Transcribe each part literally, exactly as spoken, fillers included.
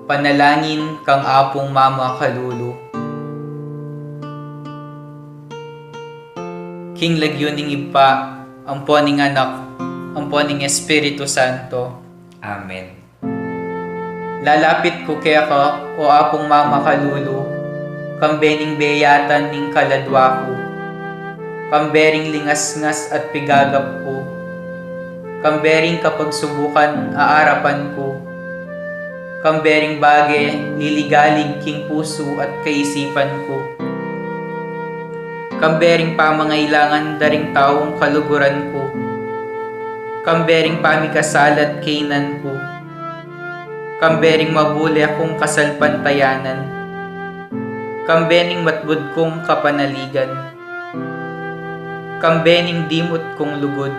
Panalangin kang Apung Mama Kalulu. King lagyu ning Ibpa, ampo ning Anak, ampo ning Espiritu Santo. Amen. Lalapit ku keka, o Apung Mama Kalulu, kambe ning beyatan ning kaladwa ku, kambe ring lingasngas at pigagap ku, kambe ring kapagsubukan a arapan ku, kambe ring bage liligalig king pusu at kaisipan ku, kambe ring pamangailangan da ring taung kaluguran ku, kambe ring pamikasala at kaynan ku, kambe ring mabule kung kasalpantayanan, kambe ning matbud kung kapanaligan, kambe ning dimut kung lugud.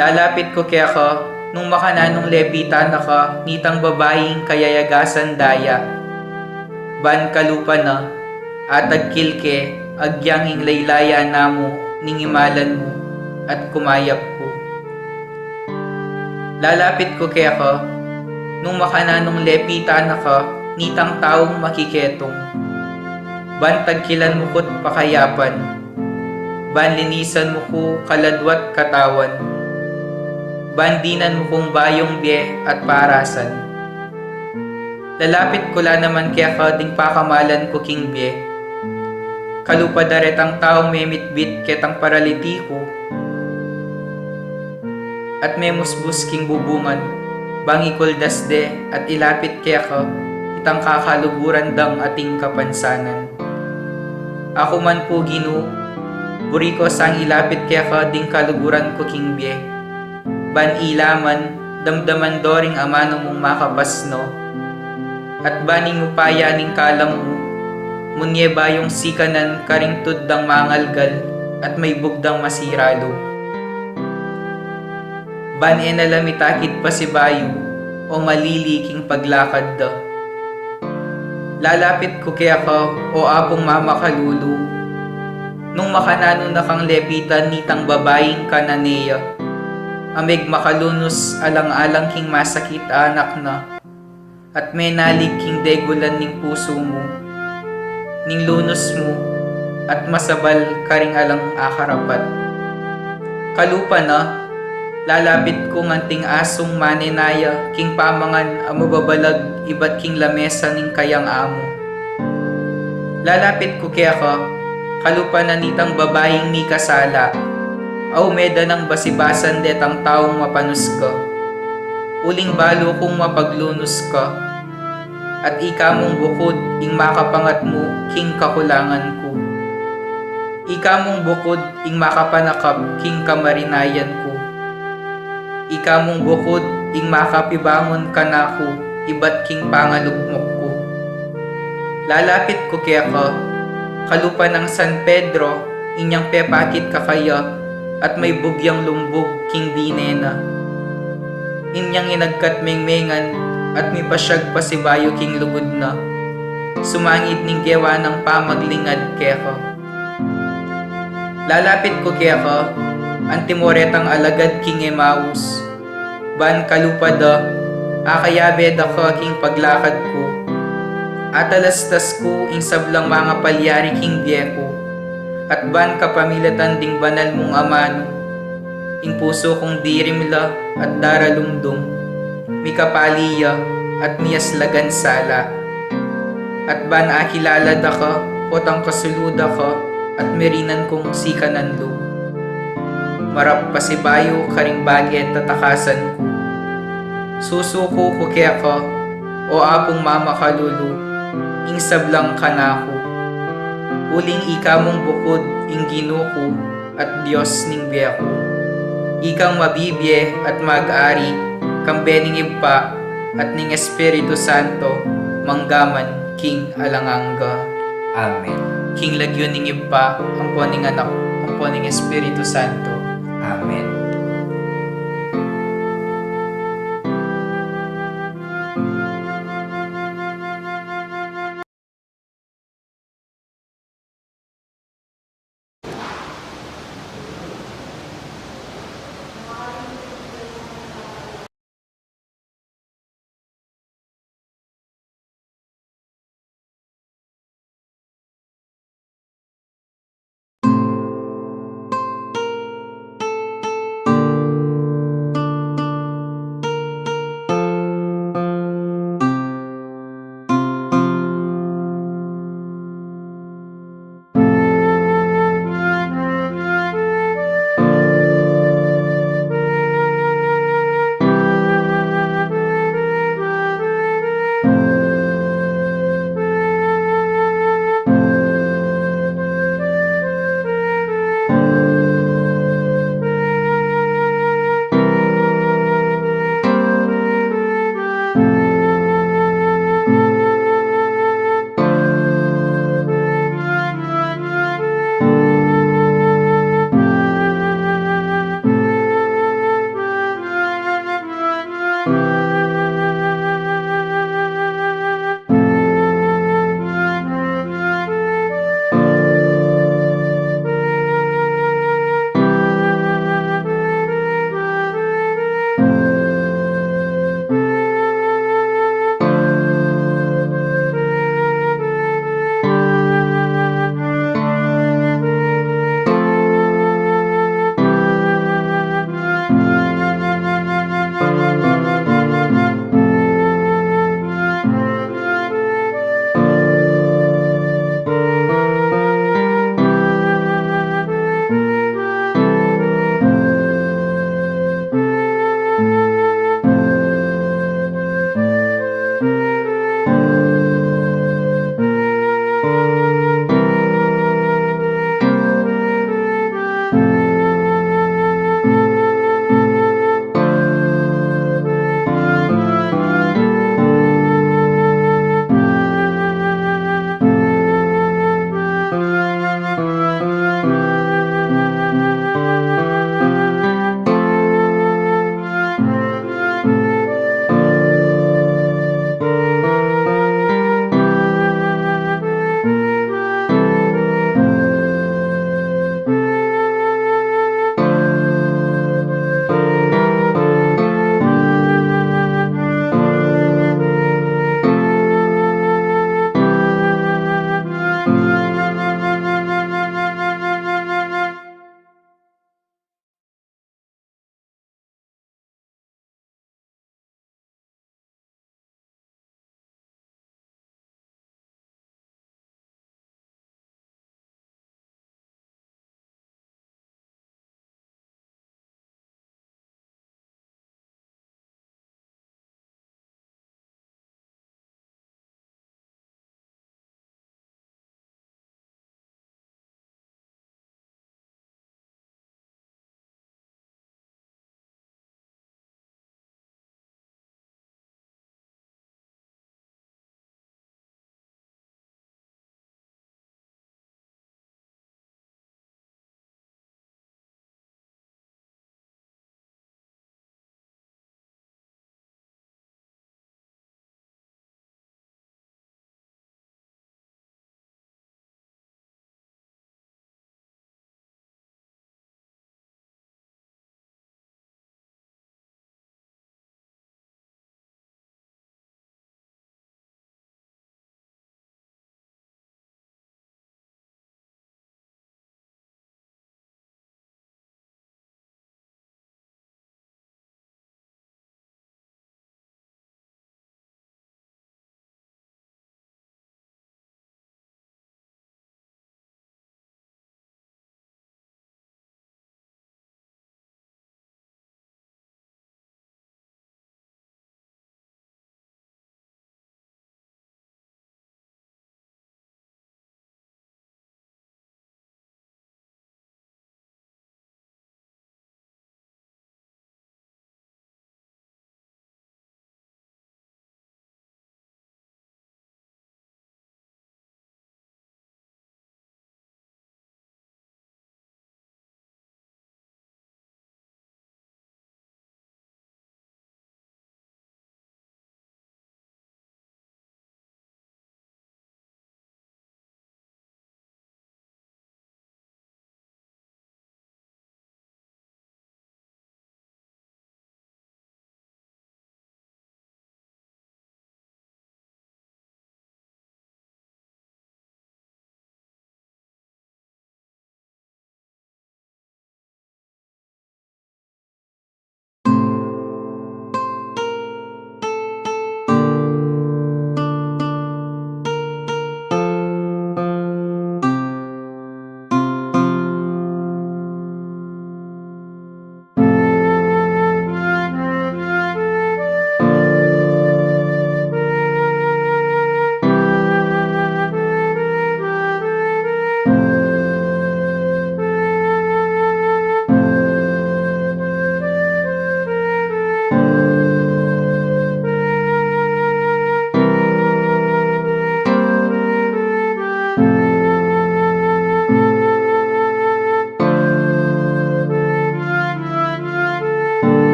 Lalapit ku keka, nung makananung lepitan na ka nitang babaing kayayagasan daya. Ban kalupa na, atagkil ke, agyang ing laylayan na mu ning imalan mu, at kumayap ku. Lalapit ku keka, nung makananung lepitan na ka nitang taung makiketung. Ban tagkilan mu ku't pakayapan, ban linisan mu ku kaladwa't katawan, ban dinan mu kung bayung bie at parasan. Lalapit ku la naman keka ding pakamalan ku king bie. Kalupa da retang taung memitbit ketang paralitiku at memusbus king bubungan, bang ikuldas de at ilapit keka itang kakaluguran dang ating kapansanan. Aku man pu, Ginu, buri ku sang ilapit keka ding kaluguran ku king bie, ban ilaman, damdaman do ring amanu mung makapasno, at ban ing upaya ning kalam mu, munye bayung sikanan karing tud dang mangalgal at maibug dang masira lub. Ban e na la mitakit pasibayu o malili king paglakad da. Lalapit ku keka, o Apung Mama Kalulu, nung makananu na kang lepitan nitang babaing Cananea, a megmakalunus alang-alang king masakit a anak na, at menalig king degulan ning pusu mu, ning lunus mu, at masabal karing alang akarapat. Kalupa na, lalapit ku nganting asung manenaya king pamangan a mababalag ibat king lamesa ning kayang amu. Lalapit ku keka, kalupa na nitang babaing mikasala, a ume da nang basibasan detang taung mapanusga. Uling balu kung mapaglunus ka, at ika mung bukud ing makapangatmu king kakulangan ku. Ika mung bukud ing makapanakap king kamarinayan ku. Ika mung bukud ing makapibangun kanaku ibat king pangalugmok ku. Lalapit ku keka, kalupa nang San Pedro, inyang pepakit kakaya at maibug yang lumbug king dine na. Inyang inagkat mengmengan at mipasyag pasibayu king lugud na, sumangid ning gewa nang pamaglingad keka. Lalapit ku keka, antimo retang alagad king Emaus, ban kalupa da, akayabe da ka king paglakad ku. Atalastas ku ing sablang mangapalyari king bie ku, at ban kapamilatan ding banal mung amanu, ing pusu kung dirimla at daralumdum, mikapali ya at miyaslagan sala. At ban akilala da ka, potang kasulu da ka, at mirinan kung sikanan lub. Marap pasibayu karing bage tatakasan ku. Susuku ku keka, o Apung Mama Kalulu, ing sablang kanaku. Uling ika mung bukud ing Ginu ku at Dios ning bie ku. Ikang mabibie at mag-ari, kambe ning Ibpa, at ning Espiritu Santo, manggaman king alang angga. Amen. King lagyu ning Ibpa, ampo ning Anak, ampo ning Espiritu Santo. Amen.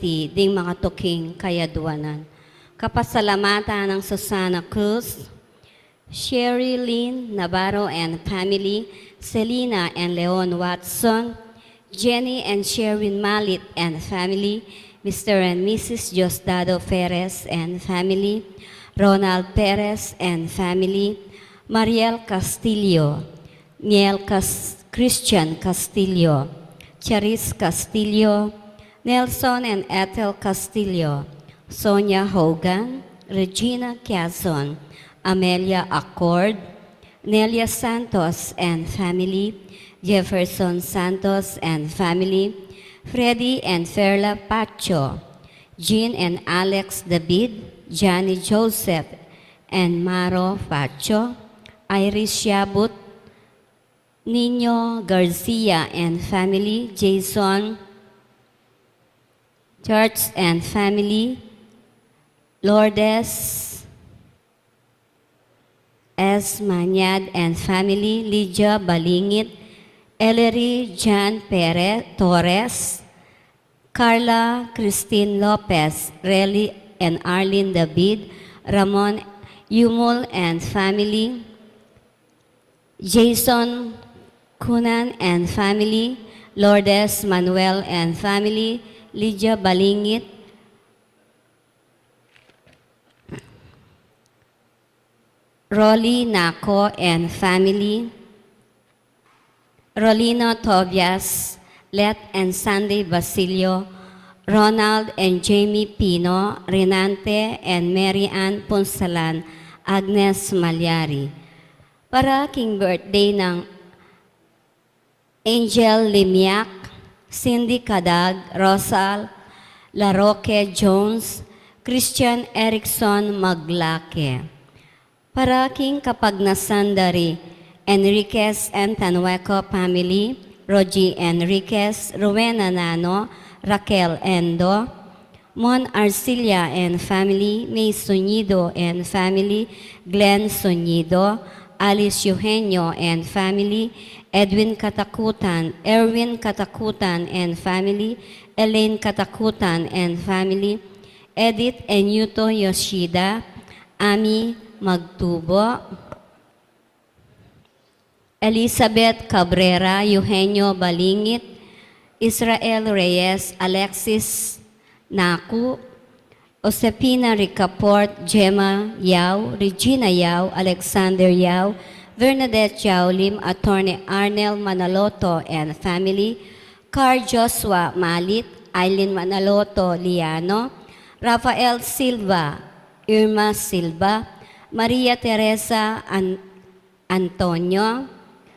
ti ding makatuking kayaduanan. Kapasalamatan nang Susana Cruz, Sherry Lynn Navarro and family, Selina and Leon Watson, Jenny and Sherwin Malit and family, Mister and Missus Diosdado Perez and family, Ronald Perez and family, Mariel Castillo, Niel Cas-, Christian Castillo, Charis Castillo, Nelson and Ethel Castillo, Sonia Hogan, Regina Quezon, Amelia Accord, Nelia Santos and family, Jefferson Santos and family, Freddy and Ferla Pacho, Jean and Alex David, Johnny Joseph and Maro Pacho, Iris Shabut, Nino Garcia and family, Jason Church and family, Lourdes S. Manyad and family, Lydia Balingit, Ellery Jan Pere Torres, Carla Christine Lopez, Relly and Arlene David, Ramon Yumul and family, Jason Cunan and family, Lourdes Manuel and family, Lydia Balingit, Rolly Naco and family, Rolino Tobias, Let and Sandy Basilio, Ronald and Jamie Pino, Renante and Mary Ann Punsalan, Agnes Malyari. Para king birthday nang Angel Limiak, Cindy Cadag, Rosal Laroque Jones, Christian Erickson Maglake. Para king kapagnasan da ri Enriquez and Tanueco family, Rogie Enriquez, Rowena Nano, Raquel Endo, Mon Arcilla and family, May Sonido and family, Glenn Sonido, Alice Eugenio and family, Edwin Katakutan, Erwin Katakutan and family, Elaine Katakutan and family, Edith and Yuto Yoshida, Ami Magtubo, Elizabeth Cabrera, Eugenio Balingit, Israel Reyes, Alexis Naku, Josefina Ricaport, Gemma Yao, Regina Yao, Alexander Yao, Bernadette Yao Lim, Attorney Arnel Manaloto and family, Carl Joshua Malit, Aileen Manaloto Liano, Rafael Silva, Irma Silva, Maria Teresa An-, Antonio,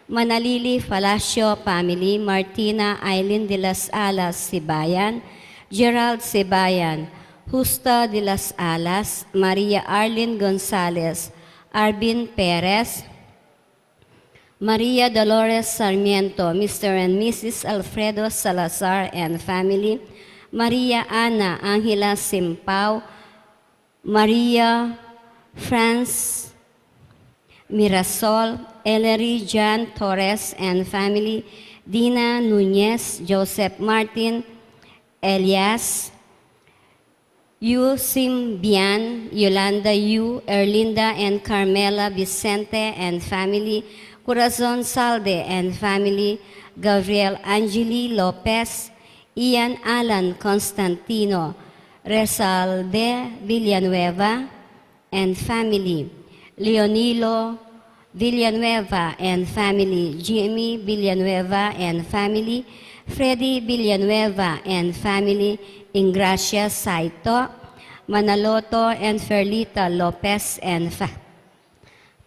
Manalili Palacio family, Martina Aileen de las Alas Sibayan, Gerald Sibayan, Justa de las Alas, Maria Arlene Gonzalez, Arvin Perez, Maria Dolores Sarmiento, Mister and Missus Alfredo Salazar and family, Maria Ana Angela Simpao, Maria Franz Mirasol, Ellery Jan Torres and family, Dina Nunez, Joseph Martin, Elias, Yu Sim Bian, Yolanda Yu, Erlinda and Carmela Vicente and family, Corazon Salde and family, Gabriel Angeli Lopez, Ian Alan Constantino, Resalde Villanueva and family, Leonilo Villanueva and family, Jimmy Villanueva and family, Freddy Villanueva and family, Ingracia Saito, Manaloto and Ferlita Lopez and fa-,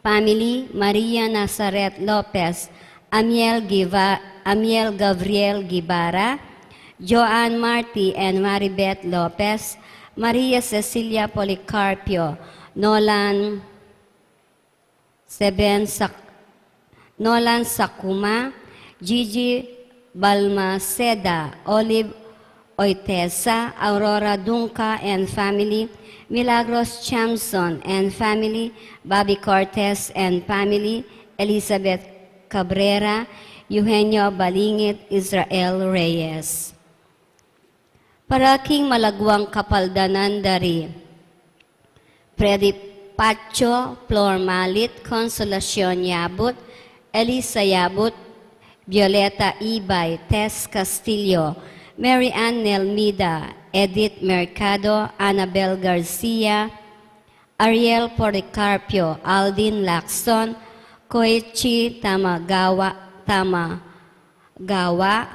family, Maria Nazaret Lopez, Amiel Giva-, Amiel Gabriel Guevara, Joanne Marty and Maribeth Lopez, Maria Cecilia Policarpio, Nolan Seben Sak-, Nolan Sakuma, Gigi Balmaceda, Olive Oitesa, Aurora Dunca and family, Milagros Chamson and family, Bobby Cortez and family, Elizabeth Cabrera, Eugenio Balingit, Israel Reyes. Para king malagwang kapaldanan da ri Freddy Pacho, Flor Malit, Consolacion Yabut, Elisa Yabut, Violeta Ibay, Tess Castillo, Mary Ann Nelmida, Edith Mercado, Annabel Garcia, Ariel Policarpio, Aldin Lacson, Koichi Tamagawa, Tamagawa,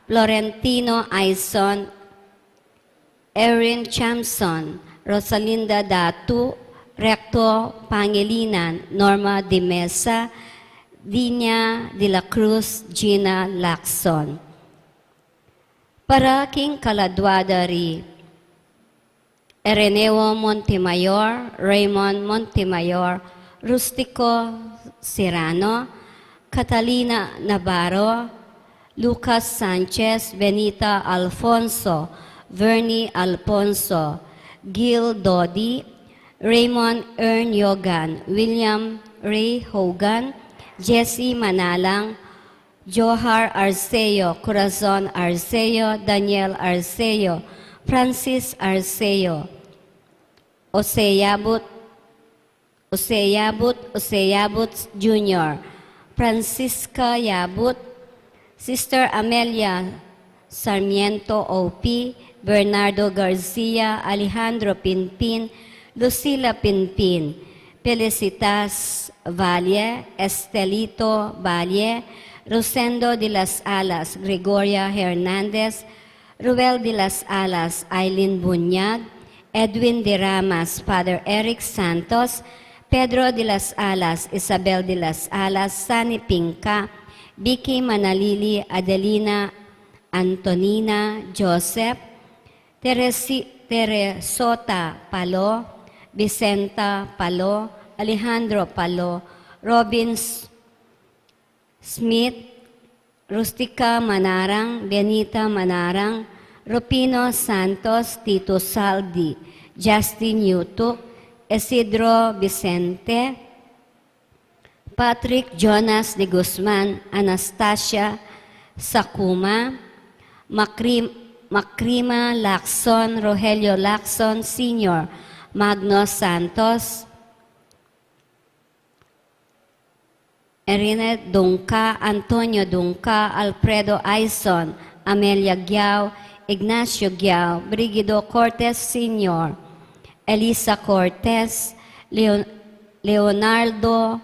Florentino Aison, Erin Chamson, Rosalinda Datu, Recto Pangilinan, Norma de Mesa, Dinia de la Cruz, Gina Lacson. Para king kaladwa da ri Ereneo Montemayor, Raymond Montemayor, Rustico Serrano, Catalina Navarro, Lucas Sanchez, Benita Alfonso, Vernie Alfonso, Gil Dodi, Raymond Ern Yogan, William Ray Hogan, Jesse Manalang, Johar Arceo, Corazon Arceo, Daniel Arceo, Francis Arceo, Jose Yabut, Jose Yabut, Jose Yabut Junior, Francisca Yabut, Sister Amelia Sarmiento O P, Bernardo Garcia, Alejandro Pinpin, Lucila Pinpin, Felicitas Valle, Estelito Valle, Rosendo de las Alas, Gregoria Hernandez, Ruel de las Alas, Aileen Bunyag, Edwin de Ramas, Father Eric Santos, Pedro de las Alas, Isabel de las Alas, Sani Pinca, Vicky Manalili, Adelina Antonina, Joseph, Teresi-, Teresota Palo, Vicenta Palo, Alejandro Palo, Robbins Smith, Rustica Manarang, Benita Manarang, Rufino Santos, Tito Saldi, Justin Yutuk, Isidro Vicente, Patrick Jonas de Guzman, Anastasia Sakuma, Macri-, Macrima Lacson, Rogelio Lacson Senior, Magno Santos, Erinette Dungca, Antonio Dungca, Alfredo Aison, Amelia Giao, Ignacio Giao, Brigido Cortes Senior, Elisa Cortes, Leon-, Leonardo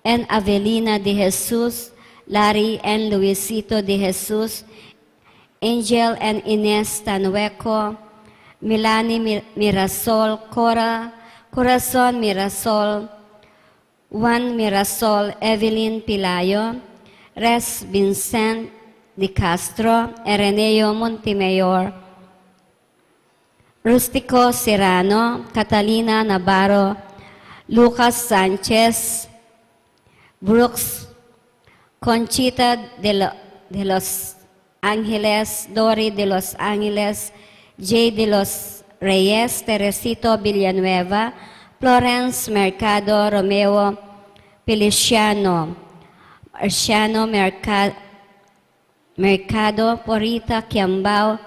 and Avelina de Jesus, Larry and Luisito de Jesus, Angel and Ines Tanueco, Milani Mi-, Mirasol, Cora, Corazon Mirasol, Juan Mirasol, Evelyn Pilayo, Res Vincent de Castro, Ereneo Montemayor, Rustico Serrano, Catalina Navarro, Lucas Sanchez, Brooks, Conchita de lo-, de los Angeles, Dory de los Angeles, Jay de los Reyes, Teresito Villanueva, Florence Mercado, Romeo Feliciano, Marciano Merca-, Mercado, Porita Kiambao,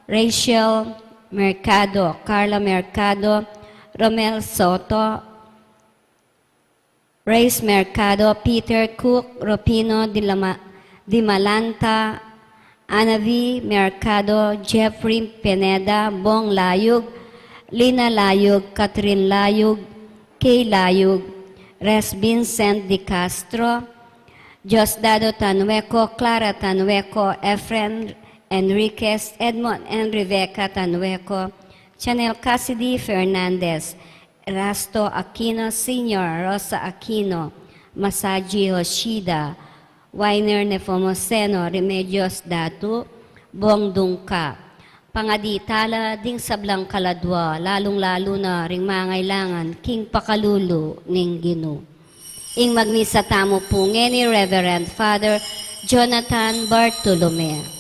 Rachel Mercado, Carla Mercado, Romel Soto, Reyes Mercado, Peter Cook, Rufino Di Lama-, Di Malanta, Anavi Mercado, Jeffrey Pineda, Bong Layug, Lina Layug, Catherine Layug, Kay Layug, Res Vincent de Castro, Diosdado Tanueco, Clara Tanueco, Efren Enriquez, Edmond and Rebecca Tanueco, Chanel Cassidy Fernandez, Erasto Aquino Senior, Rosa Aquino, Masaji Yoshida, Winer Nepomuceno, Remedios Datu, Bong Dungca. Pangadi tala ding sablang kaladwa, lalung-lalu na ring mangailangan king pakalulu ning Ginu. Ing magmisa tamu pu ngeni, Reverend Father Jonathan Bartolome.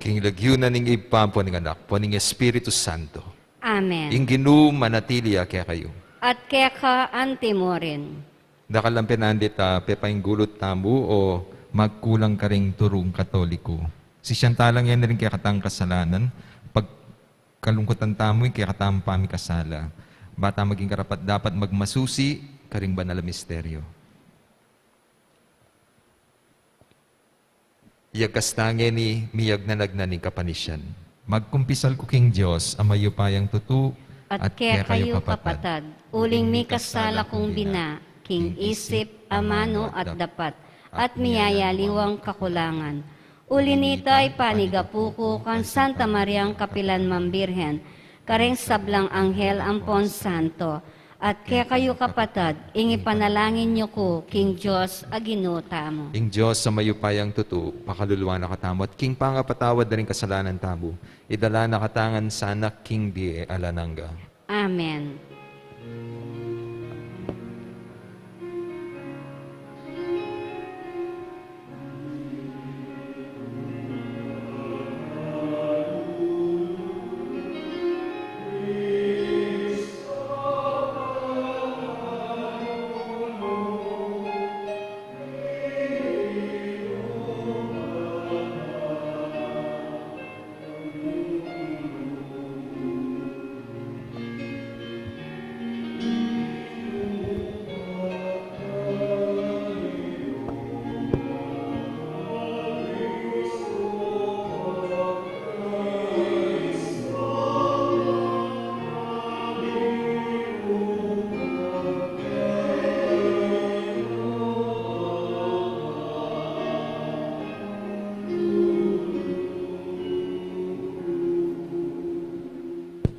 King lagyu na ning Ibpa, ampo ning Anak, ampo ning Espiritu Santo. Amen. Ing Ginu manatili ya kekayu. At keka anti murin. Dakal lang pin andit, ah, pepaingulut tamu o magkulang karing turung Katoliko. Sisian ta lang yan ring kekatang kasalanan, pagkalungkutan tamu ing kekatang pamikasala. Ba ta maging karapat-dapat magmasusi karing banal a misteryo. Iyagkas ta ngeni miyagnanagnan ning kapanisian. Magkumpisal ku king Dios a mayupayang tutu, at kekayu kapatad, uling mikasala kung bina, king isip, amanu at dapat, at miyayaliwang kakulangan. Uli nita, ipanigapu ku kang Santa Mariang kapilan man Birhen, kareng sablang anghel ampon santo, at kekayu kapatad, ing ipanalangin yu ku king Dios a Ginu tamu. Ing Dios a mayupayang tutu, pakaluluan na katamu, at king pangapatawad da ring kasalanan tamu, idala na katamu ngan sana king bie alang angga. Amen.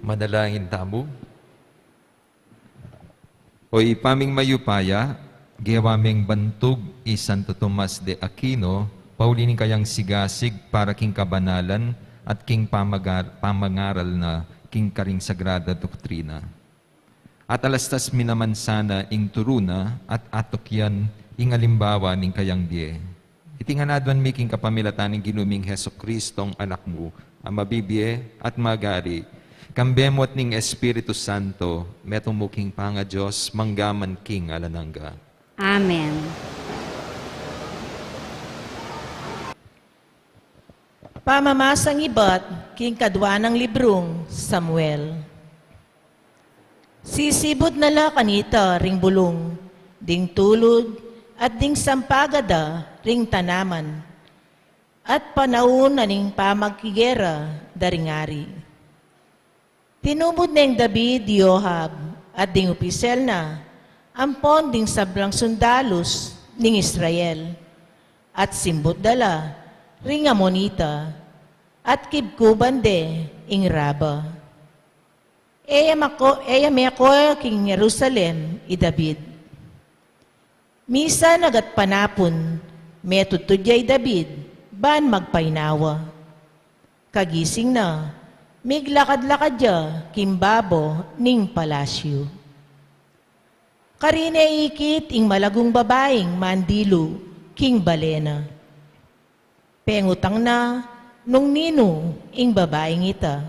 Manalangin tamu. O Ibpa ming mayupaya, gewa meng bantug i Santo Tomas de Aquino, pauli ning kayang sigasig para king kabanalan at king pamagar-, pamangaral na king karing sagrada doktrina. At alastas mi naman sana ing turu na at atukyan ing alimbawa ning kayang bie. Iti ngan aduan mi king kapamilatan ning Ginu ming Jesucristong Anak mu, a mabibie at magari, kambe mu at ning Espiritu Santo, metung mu king pangaDios, mangga man king alang angga. Amen. Pamamasang ibat king kadua nang librung Samuel. Sisibud na la kanita ring bulung, ding tulud, at ding sampagada ring tanaman, at panaun na ning pamagkigera da ring ari. Tinubud neng David i Joab at ding upisel na, ampon ding sablang sundalus ning Israel, at simbut da la ring Amonita, at kibkuban de ing Raba. E ya mako-, e ya meko king Jerusalem i David. Misan agat panapun, metudtud ya i David ban magpainawa. Kagising na, miglakad-lakad ya king babo ning palasyu. Karine ikit ing malagung babaing mandilu king bale na. Pengutang na nung ninu ing babaing ita.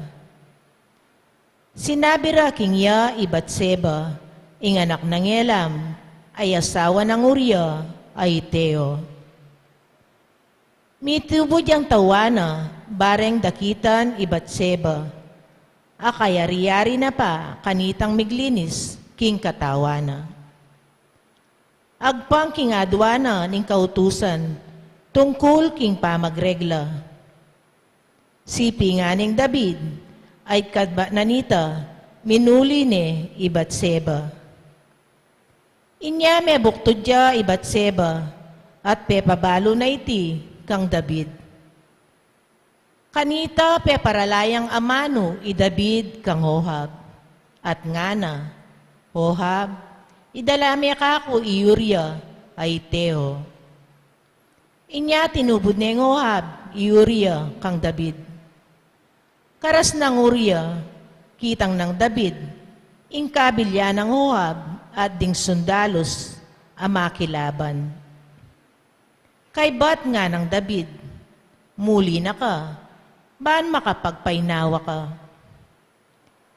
Sinabi ra king iya i Batseba, ing anak nang Elam, a asawa nang Uria a Heteo. Mitubud yang tauan na, bareng dakitan i Batseba, a kayari-yari na pa kanitang miglinis king katawan na. Agpang king aduan na ning kautusan tungkul king pamagregla. Sipingan neng David, ay kadbat na nita, minuli ne i Batseba. Inya mebuktud ya i Batseba, at pepabalu na iti kang David. Kanita peparala yang amanu i David kang Joab, at ngana, Joab, idala me kaku i Uria a Heteo. Inya tinubud neng Joab i Uria kang David. Karas nang Uria, kitang nang David ing kabilyan nang Joab at ding sundalus a makilaban. Kaybat nganang David, muli na ka, ban makapagpainawa ka.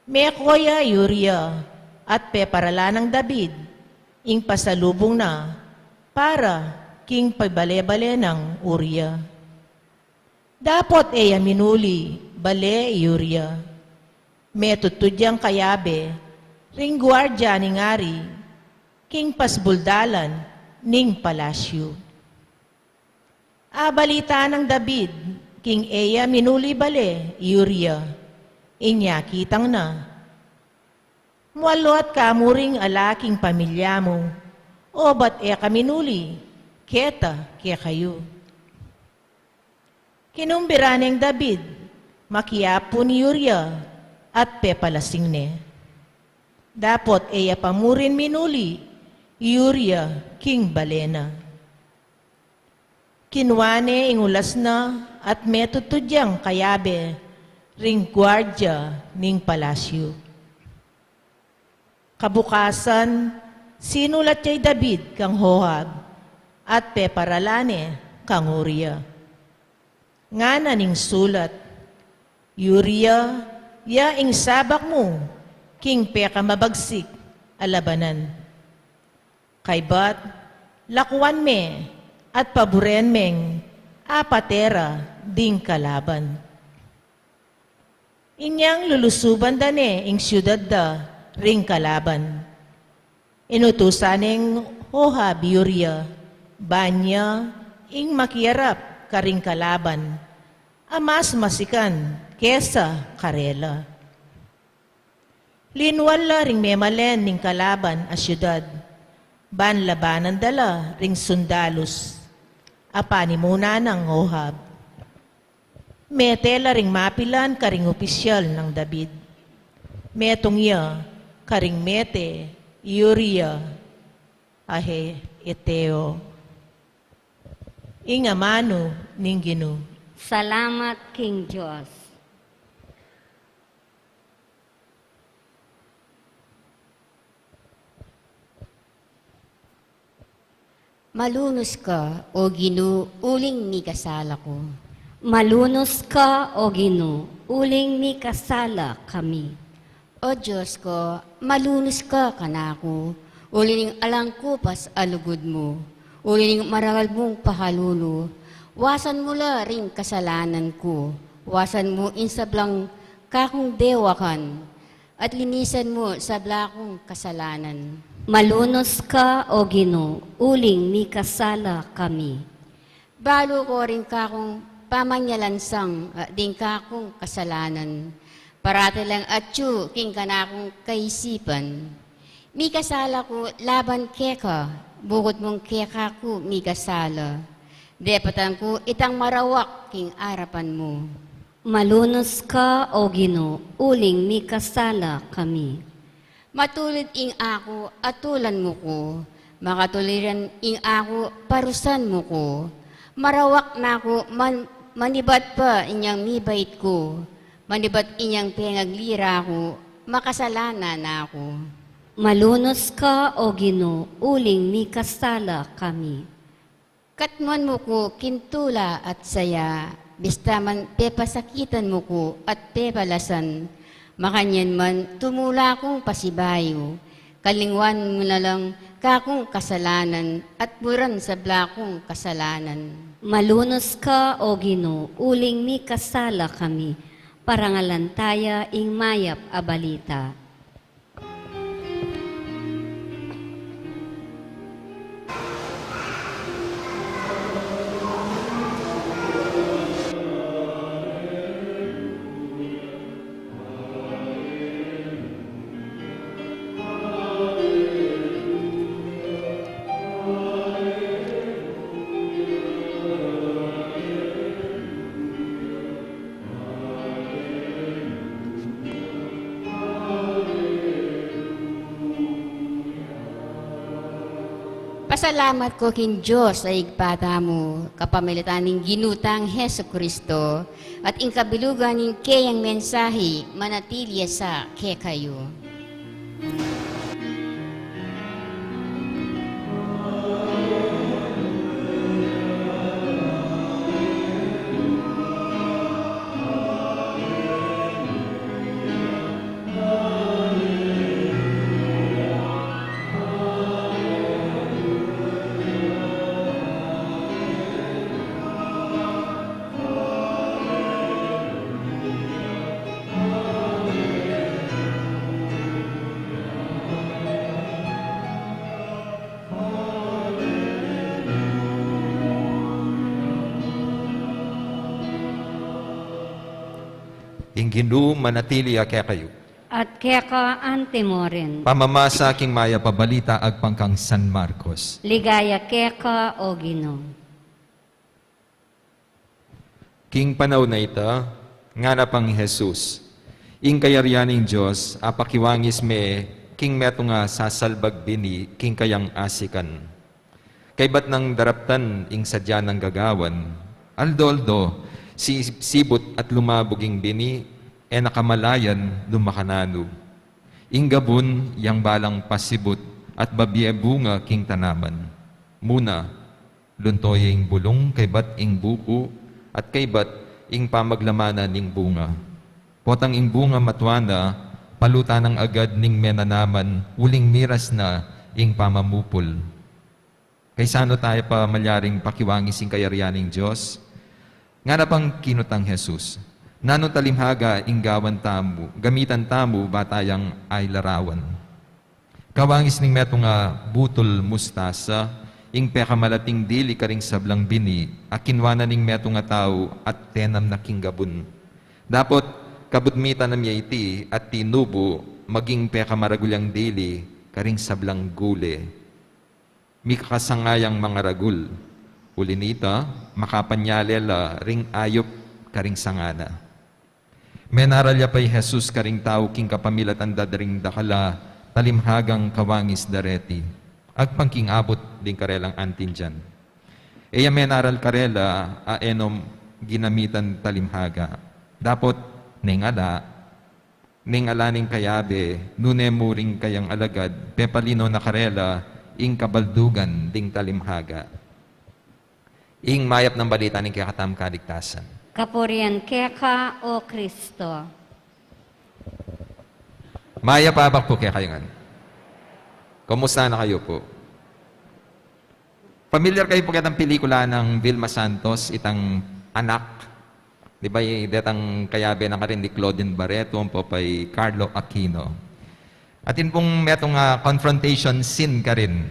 Meko ya i Uria, at peparalan nang David ing pasalubung na para king pibale-bale nang Uria. Dapot e ya minuli bale i Uria. Metud-tud yang kayabe ring guardia ning ari king pasbul dalan ning palasyu. Abalita nang David king e ya minuli bale i Uria, inya kitang na, "Mualwat ka mu ring ala king pamilya mu, obat e ka minuli keta kekayu." Kinumbira neng David makiapun i Uria at pepalasing ne. Dapot e ya pa murin minuli i Uria king bale na. Kinua ne ing ulas na at metud-tud yang kayabe ring guardia ning palasyu. Kabukasan, sinulat ya i David kang Joab at peparalan ne kang Uria. Ngana ning sulat, "I Uria ya ing sabak mu king pekamabagsik a labanan. Kaybat, lakuan me at paburen meng apate ra ding kalaban." Inyang lulusuban da ne ing siudad da ring kalaban. Inutusan neng Joab i Uria, ban ya ing makiarap karing kalaban a mas masikan kesa karela. Linual la ring memalen ning kalaban a siudad, ban labanan da la ring sundalus a panimuna nang Joab. Mete la ring mapilan karing opisyal nang David. Metung ya karing mete i Uria a He-, Heteo. Ing amanu ning Ginu. Salamat king Dios. Malunus ka, O Ginu, uling mikasala ku. Malunus ka, O Ginu, uling mikasala kami. O Dios ku, malunus ka kanaku, uli ning alang kupas a lugud mu, uli ning marangal mung pakalulu. Wasan mu la ring kasalanan ku, wasan mu ing sablang kakung dewakan, at linisan mu sabla kung kasalanan. Malunus ka, O Ginu, uling mikasala kami. Balu ko ring kakung pamanyalansang, at ding kakung kasalanan. Parati lang atyu king kanakung kaisipan. Mikasala ku laban keka, bukut mung keka ku mikasala. Depatan ku itang marawak king arapan mu. Malunus ka, O Ginu, uling mikasala kami. Matulid ing aku, atulan mu ku, makatuliran ing aku, parusan mu ku. Marawak na ku man, manibat pa inyang mibait ku, manibat inyang pengaglira ku, makasalanan na ku. Malunus ka, O Ginu, uling mikasala kami. Katmuan mu ku king tula at saya, bista man pepasakitan mu ku at pepalasan, makanyan man tumula kung pasibayu, kalingwan mu na lang kakung kasalanan at buran sabla kung kasalanan. Malunus ka, O Ginu, uling mikasala kami, parangalan taya ing mayap a balita. Pasalamat ko king Dios a Ibpa tamu, kapamilatan ning Ginu tang Jesucristo, at ing kabilugan ning keyang mensahi, manatili ya sa kekayu. Ing Ginu manatili ya kekayu. At keka antimurin. Pamamasa king mayap a balita agpang kang San Marcos. Ligaya keka, O Ginu. King panaun a ita, ngana pang Jesus, ing kayarian ning Dios apakiwangis me king metung a sasalbag bini king kayang asikan. Kaybat nang daraptan ing sadya nang gagawan, aldo-aldo, si-, sibut at lumabug ing bini, e na kamalayan lumakananu. Ing gabun, yang balang pasibut at babie bunga king tanaman. Muna, lunto ya ing bulung kaybat ing buku, at kaybat ing pamaglamanan ning bunga. Potang ing bunga matua na, palutan nang agad ning menanaman, uling miras na ing pamamupul. Kaysanu taya pa malyaring pakiwangis ing kayarian ning Dios? Ngana pang kinutang Jesus, nanung talimhaga ing gawan tamu, gamitan tamu, ba tayang ay larawan? Kawangis ning metung a butul mustasa, ing pekamalating dili karing sablang bini, a kinwa na ning metung a tau at tenam na king gabun. Dapot, kabud mitanam ya iti at tinubu, maging pekamaragul yang dili karing sablang gule. Mikakasanga yang mangaragul. Uli nita, makapanyale la ring ayup karing sanga na. Menaral ya pa i Jesus karing tau king kapamilatan da ring dakal a talimhagang kawangis da reti, agpang king abut ding karelang antindian. E ya menaral karela a e no ginamitan talimhaga. Dapot, neng ala, neng ala ning kayabe, nune mu ring kayang alagad, pepalino na karela ing kabaldugan ding talimhaga. Ing mayap nang balita ning kekatamung kaligtasan. Kapurian keka, O Kristo. Mayap a abak pu kekayu ngan. Kumusta na kayu pu? Familiar kayu pu ketang pelikula nang Vilma Santos, itang Anak? Di ba, i-, detang kayabe na karin i Claudine Barreto ampo pa i Carlo Aquino. Atin pung metung a confrontation scene karin.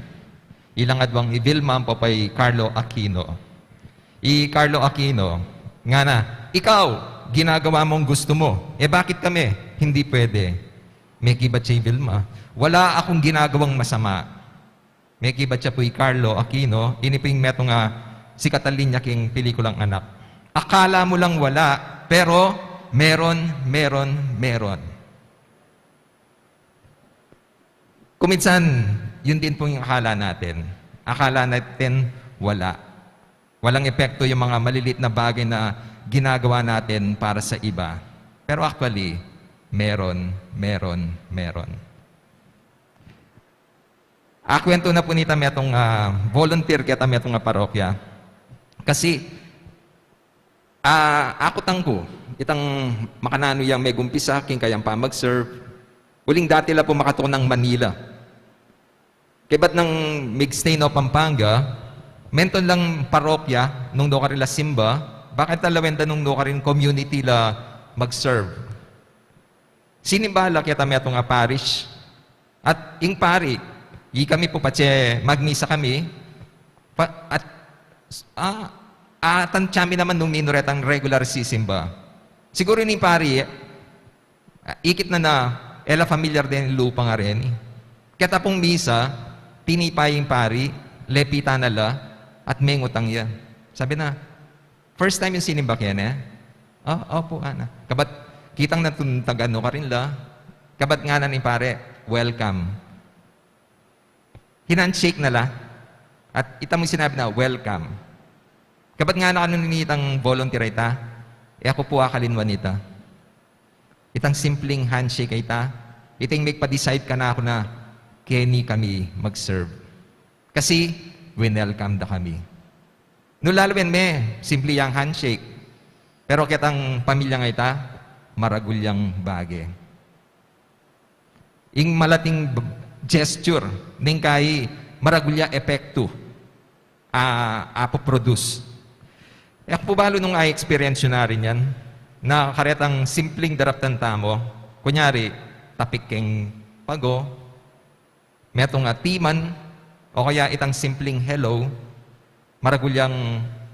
Ilang adwang i Vilma ampo pa i Carlo Aquino. I Carlo Aquino, ngana, "Ikaw, ginagawa mong gusto mo. E bakit kami? Hindi pwede." Mekibat ya i Vilma, "Wala akong ginagawang masama." Mekibat ya pu i Carlo Aquino, ini pu ing metung a sikat a linya king pelikulang Anak. "Akala mo lang wala, pero meron, meron, meron." Kuminsan, yun din pung akala natin. Akala natin wala. Walang epekto yung mga malilit na bagay na ginagawa natin para sa iba. Pero actually, meron, meron, meron. Akwentu na pu nita metung, ah, volunteer keta metung a parokya. Kasi, ah, akutang ku, itang makananu yang megumpisa king kayang pamag-serve, uling dati la pu makatunang Manila. Kaybat nang mig-stay no Pampanga, menton lang parokya nung nukarin la simba, bakit la wenda nung nukarin community la mag-serve. Sinimba la keta metung a parish. At ing pari, ikami pu patse magmisa kami, pa-, at, ah, atantya mi naman nung ninu retang regular sisimba. Siguru ning pari, ah, ikit na na, e la familiar deng lupa ngeni. Keta pung misa, tinipa ing pari, lepitan na la, at mengutang ya. Sabi na, "First time yung sinimba kene?" "O, opu," ana. Kabat kitang natun taga nukarin la. Kabat ngana ning pari, "Welcome." Hinandshake na la. At ita mu sinabi na, "Welcome." Kabat ngana kanu nitang volunteer a ita, "E aku pu akalinwan ita." Itang simpleng handshake a ita, ita ing migpa-decide kanaku na keni kami mag-serve. Kasi, winelcome da kami. Nu lalwen me, simple yang handshake. Pero ketang pamilya nga ita, maragul yang bage. Ing malating b-, gesture, ning kai maragul ya epektu, a, apoproduce. E ku pu balu nung a-experience yu na rin yan, na karetang simpleng daraptan tamu, kunyari, tapik keng pago, metung a timan, o kaya itang simpleng hello, maragul yang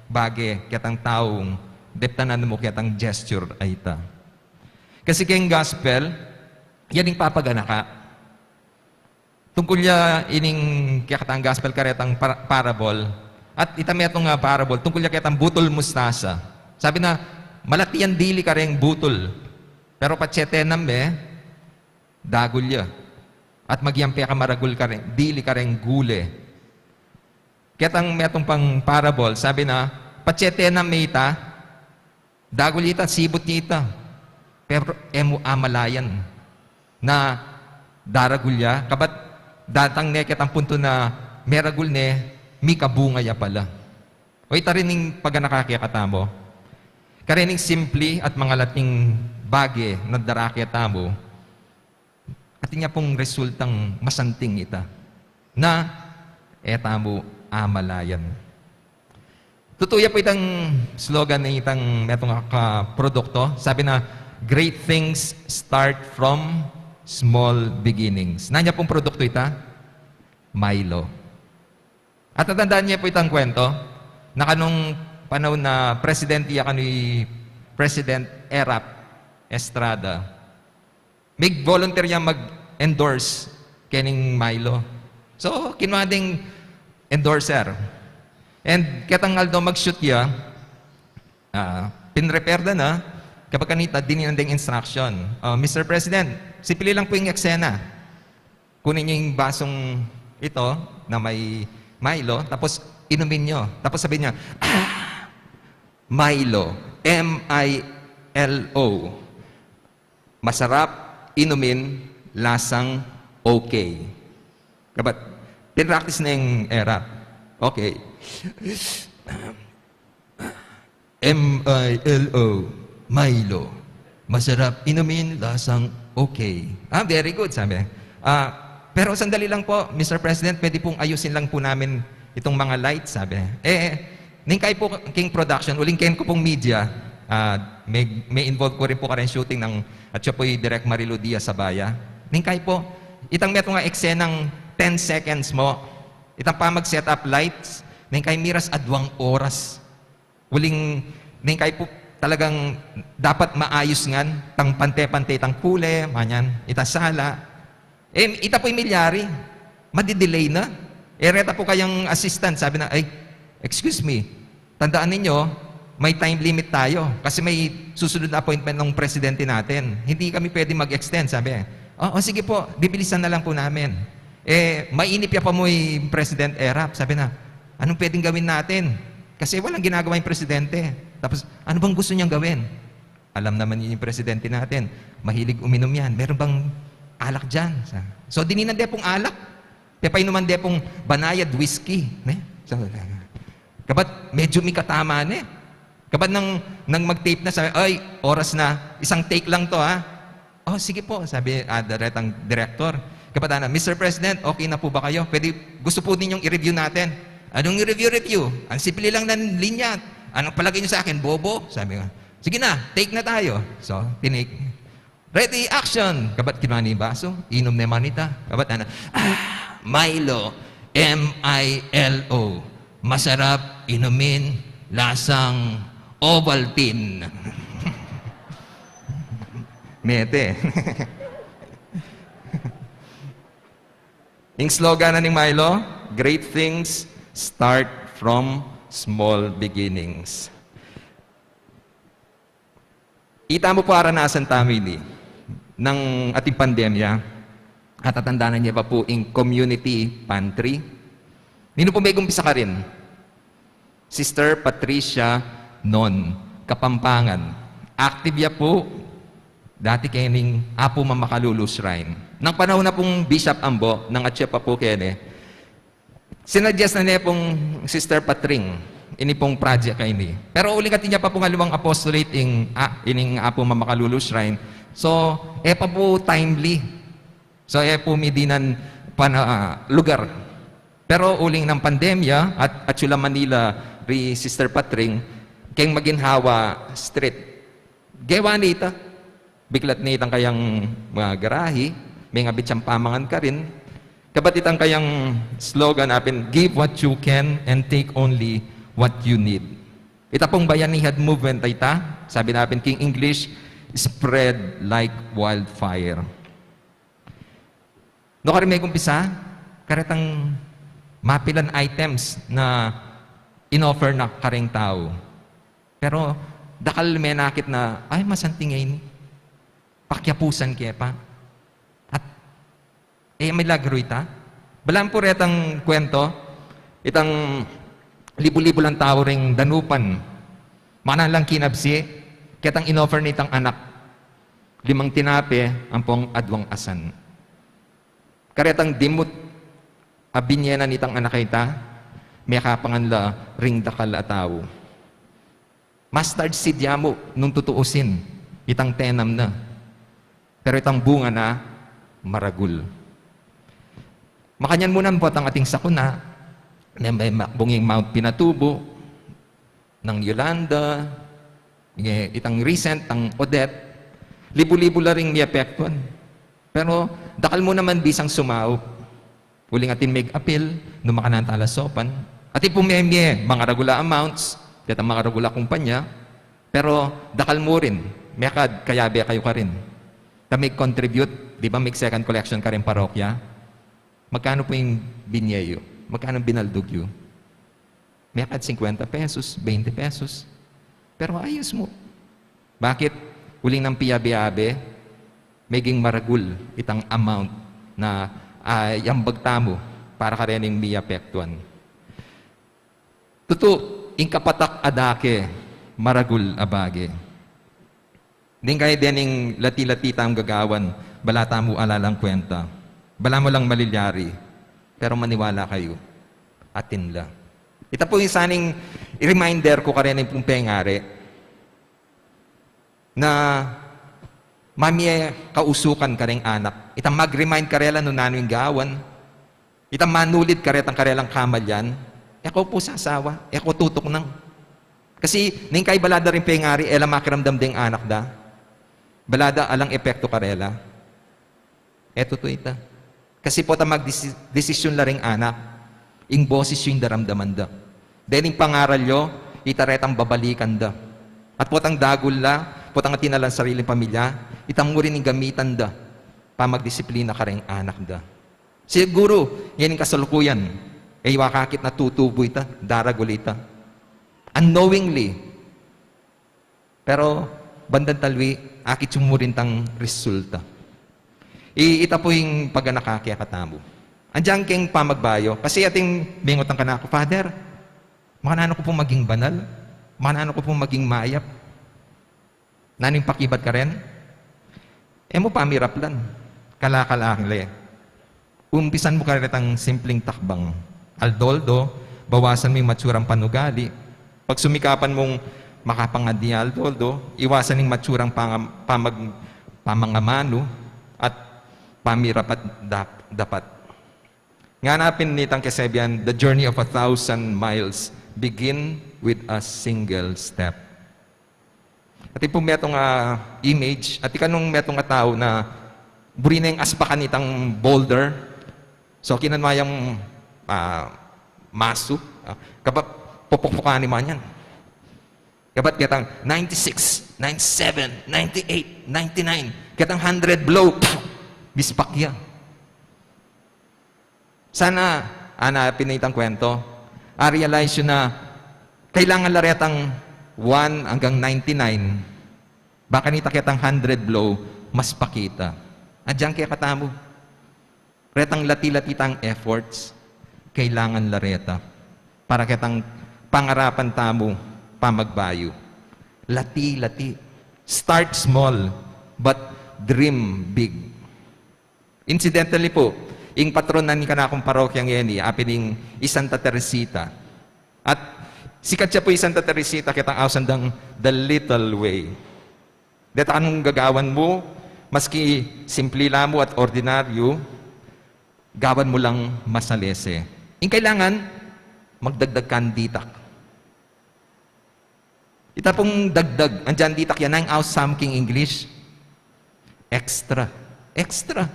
bage ketang taung deptanan mu ketang gesture a ita. Kasi keng gospel, yan ing papaganaka. Tungkul ya ining kekatang gospel karetang par-, parable. At ita metung a parable, tungkul ya ketang butul mustasa. Sabi na, malati yang dili kareng butul. Pero patse tenam me, dagul ya. At maging pekamaragul kareng, dili kareng gule. Ketang metung pang parable, sabi na, patse tenam me ita, dagul ya ita, sibut ya ita. Pero e mu amalayan na daragul ya, kabat datang ne ketang puntu na meragul ne, mikabunga ya pala. O ita rin ing paganaka kekatamu. Karening simpli at mangalating bage na dara kekatamu, atin ya pung resultang masanting ita na e tamu amalayan. Tutu ya pu itang slogan ning itang metung a produktu. Sabi na, "Great things start from small beginnings." Nanu ya pung produktu ita? Milo. At tatandaan ye pu itang kwento, na kanung panaun na presidente ya kanu i President Erap Estrada, mig-volunteer ya mag-endorse kening Milo. So, kinua deng endorser. And ketang aldo mag-shoot ya, ah, pinrepare da na, kapag kanita, dininan deng instruction. "Ah, Mister President, simple lang pu ing eksena. Kunin niyo ing basong ito na may Milo, tapos inumin niyo." Tapos sabi niya, "Ah, Milo, M I L O. Masarap inumin, lasang okay." Kabat, pinractice na ing Erap. Okay. "M I L O, Milo. Masarap inumin, lasang okay." "Ah, very good," sabi. "Ah, pero sandali lang po, Mister President, pwede pung ayusin lang po namin itong mga lights," sabi. "Eh, ningkay po king production, uling ken ku pung media, ah, may, may involve ku rin po kareng shooting ng, at siya po'y Direk Marilu Diaz Sabaya. Ningkay po, itang metung a eksenang ten seconds mo, itang pamag-set up lights, ningkay miras adwang oras. Uling, ningkay po talagang dapat maayus ngan, tang pante-pante itang kule, manyan, itang sala. Eh, ita po'y milyari, madidelay na." Eh, reta pu kayang assistant, sabi na, "Ay, excuse me, tandaan ninyo, may time limit tayo kasi may susunod na appointment ng presidente natin. Hindi kami pwede mag-extend," sabi. "O, o, sige po, bibilisan na lang po namin." Eh, mainip ya pa mu i President Erap, sabi na, "Anong pwedeng gawin natin? Kasi walang ginagawa yung presidente. Tapos, ano bang gusto niyang gawin? Alam naman yung presidente natin, mahilig uminom yan. Meron bang alak dyan?" Sa-, so, dininan de pung alak. Pepainuman de pung banayad whisky, ne? So, kabat, medyo mikatama ne. Kabat nang, nang mag-tape na, sabi, "Ay, oras na. Isang take lang to, ha?" "O, sige po," sabi, ah, daretang direktor. Kabat ana, "Mister President, okay na po ba kayo? Pwede, gusto po ninyong i-review natin." "Anong i-review-review? Ang simple lang ng linya. Anong palagay niyo sa akin, bobo?" Sabi nga. "Sige na, take na tayo." So, tinake. "Ready, action!" Kabat kinua ne ing baso, inum ne manita. Kabat ana, "Ah, Milo, M I L O. Masarap inumin, lasang Ovaltine." Mete. Ing slogan na ning Milo, "Great things start from small beginnings." Ita mu pu, aranasan tamu ini nang ating pandemya, at tatandanan ye pa pu ing community pantry. Ninu pu megumpisa karin? Sister Patricia Non, Kapampangan. Active ya pu dati kening Apu Mamakalulu Shrine. Nang panaun na pung Bishop Ambo, nang atyu pa pu keni, sinuggest na ne pung Sister Patring ini pung project a ini. Pero uling atin ya pa pung aliwang apostolate ing, ah, ining Apu Mamakalulu Shrine. So, e pa pu timely. So, e pu mi dinan pana-, ah, lugar. Pero uling nang pandemya at, atyu la Manila ri Sister Patring, keng maginhawa street. Gewa ne ita. Biklat ne itang kayang mga garahi, mengabit yang pamangan karin. Kabat itang kayang slogan a pin, "Give what you can and take only what you need." Ita pung Bayanihan movement a ita, sabi na pin king English, spread like wildfire. No, karin megumpisa, karetang mapilan items na inoffer na karing tau. Pero dakal menakit na, "Ay, masanting ini. Pakyapusan ke pa." At e milagro ita. Balam pu retang kwento, itang libu-libu lang tau ring danupan. Makananu lang kinabsi, ketang inoffer nitang anak, limang tinape ampong adwang asan. Karetang dimut a binie na nitang anak a ita, mekapangan la ring dakal a tau. Mustard seed ya mu nung tutuusin, itang tenam na. Pero itang bunga na, maragul. Makanyan mu naman pu itang ating sakuna, ne, me, me, bunging Mount Pinatubo, nang Yolanda, nge, itang recent, tang Odette, libu-libu la ring miapektuan. Pero dakal mu naman bisang sumaup. Uling atin meg-apil, nung makananu tala saupan. Atin pung memie, makaragul a amounts, ketang makaragul a kumpanya, pero dakal mu rin, mekad kayabe kayu karin. Ta meg-contribute, di ba, meg-second collection karin parokya? Magkanu pu ing binie yu? Magkanu binaldug yu? Mekad singkwenta pesos, bente pesos. Pero ayus mu. Bakit? Uling nang piyabe-abe, meging maragul itang amount na, ah, yambag tamu para kareng miapektuan. Tutu, ing kapatak a dake, maragul a bage. Deng kaya dening lati-lati tamung gagawan, bala tamu alalang kwenta. Bala mu lang malilyari, pero maniwala kayu, atin la. Ita pu ing saning reminder ku kareng pung pengari na mamie kausukan kareng anak. Itang mag-remind karela nung nanu ing gawan. Itang manulid karetang karelang kamalyan, e ko pu sasawa, e ko tutuknang. Kasi nung kay bala da ring pengari, e la makiramdam deng anak da. Bala da alang epektu karela. E tutu ita. Kasi potang magdesi-, desisyon la ring anak, ing boses yu ing daramdaman da. Dening pangaral yu, ita retang babalikan da. At potang dagul la, potang atin na lang sariling pamilya, ita mu rin ing gamitan da pamagdisiplina kareng anak da. Siguru, ngening kasalukuyan, e yu akakit na tutubu ita, daragul ita. Unknowingly. Pero bandang talwi, akit yu mu rin itang resulta. I, ita pu ing paganaka kekatamu. Andiyan keng pamagbayu. Kasi ating mengutan kanaku, "Father, makananu ku pung maging banal? Makananu ku pung maging mayap?" Nanu ing pakibat karen? E mu pamiraplan. Kala-kala le. Umpisan mu karetang simpleng takbang. Aldo-aldo, bawasan mu ing matsurang panugali. Pagsumikapan mung makapangadi aldo-aldo, iwasan ing matsurang pangam-, pamag-, pamangamanu at pamirapat dap-, dapat. Ngana pin nitang kesebian, "The journey of a thousand miles begin with a single step." Atin pung metung a image, atin kanu nung metung a tau na buri neng aspakan itang boulder. So, kinanu na yang, ah, masu, ah, kabat pupukpukan ne man yan. Kabat ketang ninety-six, ninety-seven, ninety-eight, ninety-nine, ketang hundred blow, pff, bispak ya. Sana, ana pin itang kwento, a-realize yu na kailangan la retang one hanggang ninety-nine. Baka nita ketang hundred blow, mas pakita. Andiyan kekatamu. Retang lati-lati tang efforts, kailangan la reta. Para ketang pangarapan tamu, pamagbayu. Lati-lati. Start small, but dream big. Incidentally pu, ing patron na ning kanakung parokya ngeni, apin ing i Santa Teresita. At sikat ya pu i Santa Teresita, ketang ausan dang the little way. Deta nung gagawan mu, maski simple la mu at ordinaryu, gawan mu lang masalese. Ing kailangan, magdagdag kang ditak. Ita pung dagdag, andiyan ditak ya, nanu ing aus sa mu king English? Extra. Extra.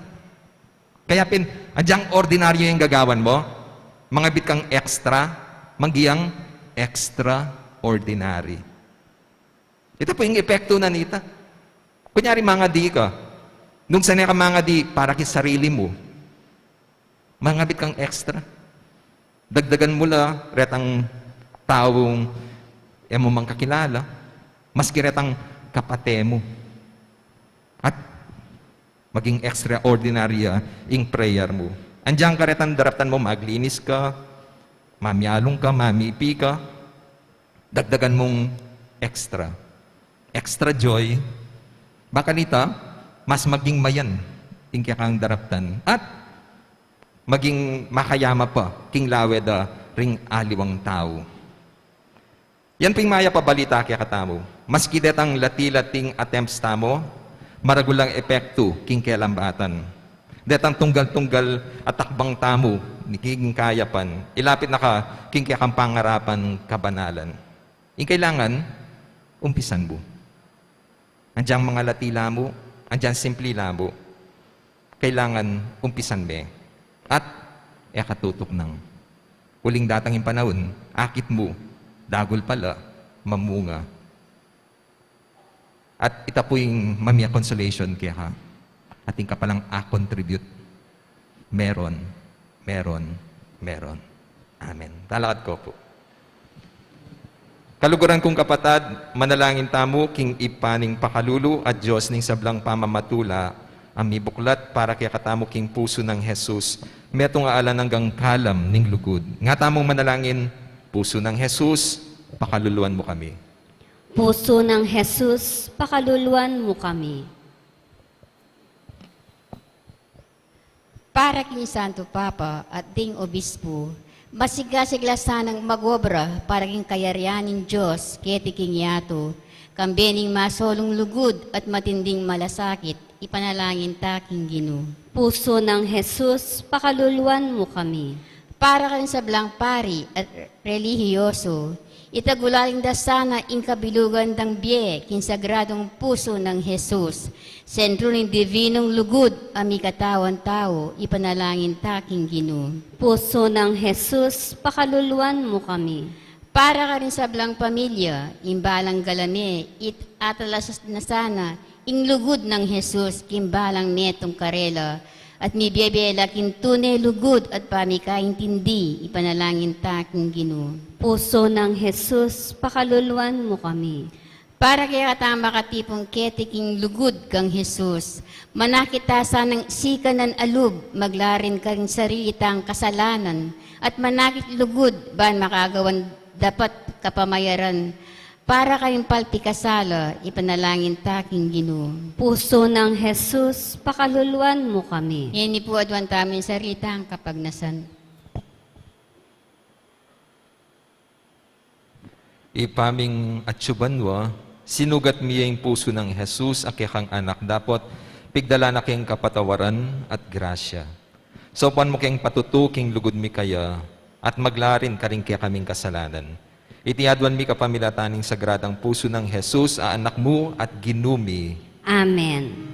Kaya pin, andiyan ordinaryu ing gagawan mu, mangabit kang extra, manggiyang extraordinary. Ita pu ing epektu na nita. Kunyari, mangadi ka. Nung sane ka mangadi para king sarili mu, mangabit kang extra. Dagdagan mu la retang taung e mu mang kakilala, maski retang kapate mu. At maging extraordinary, ah, ing prayer mu. Andiyan ka retang daraptan mu, maglinis ka, mamialung ka, mamipi ka, dagdagan mung extra. Extra joy. Bakanita, mas maging mayan ing kekang daraptan. At maging makayama pa king lawe da ring aliwang tau. Yan pin mayap a balita kekatamu. Maski detang lati-lating attempts tamu, maragul lang epektu king kelambatan. Detang tunggal-tunggal a takbang tamu king kayapan, ilapit na ka king kekang pangarapan kabanalan. Ing kailangan, umpisan mu. Andiyan mangalati la mu, andiyan simpli la mu. Kailangan umpisan me. At e ka tutuknang. Uling datang ing panaun, akit mu, dagul pala, mamunga. At ita pu ing mamie consolation keka. Atin ka palang a-contribute. Meron, meron, meron. Amen. Talakad ko pu. Kaluguran kung kapatad, manalangin tamu king Ibpa ning pakalulu at Dios ning sablang pamamatula, a mibuklat para kekatamu king pusu nang Jesus, metung a alang anggang kalam ning lugud. Nga tamung manalangin, Pusu nang Jesus, pakaluluan mu kami. Pusu nang Jesus, pakaluluan mu kami. Para king Santo Papa at ding Obispo, masigla-sigla sanang mag-obra para king kayarian ning Dios keti king yatu, kambe ning masolung lugud at matinding malasakit, ipanalangin ta king Ginu. Pusu nang Jesus, pakaluluan mu kami. Para king sablang pari at relihiyoso, itagulaling da sana ing kabilugan dang bie king sagradung pusu nang Jesus, sentro ning divinung lugud a mikatawan tau, ipanalangin ta king Ginu. Pusu nang Jesus, pakaluluan mu kami. Para karing sablang pamilya, ing balang galame, it atalas na sana ing lugud nang Jesus king balang metung karela, at mibie-bie la king tune lugud at pamikaintindi, ipanalangin ta king Ginu. Pusu nang Jesus, pakaluluan mu kami. Para kekatang makatipun keti king lugud kang Jesus, manakit ta sanang sikanan a lub, maglarin karing sarili tang kasalanan, at manakit lugud ban makagawan dapat kapamayaran, para karing palpikasala, ipanalangin ta king Ginu. Pusu nang Jesus, pakaluluan mu kami. Ngeni pu aduan tamu ing sarili tang kapagnasan. Ibpa ming atsu banua, sinugat mi ya ing pusu nang Jesus a kekang anak dapot pigdalan na keng kapatawaran at grasya. Saupan mu keng patutu king lugud mi kaya at maglarin karing kekaming kasalanan. Iti aduan mi kapamilatan ning sagradang pusu nang Jesus a anak mu at Ginu mi. Amen.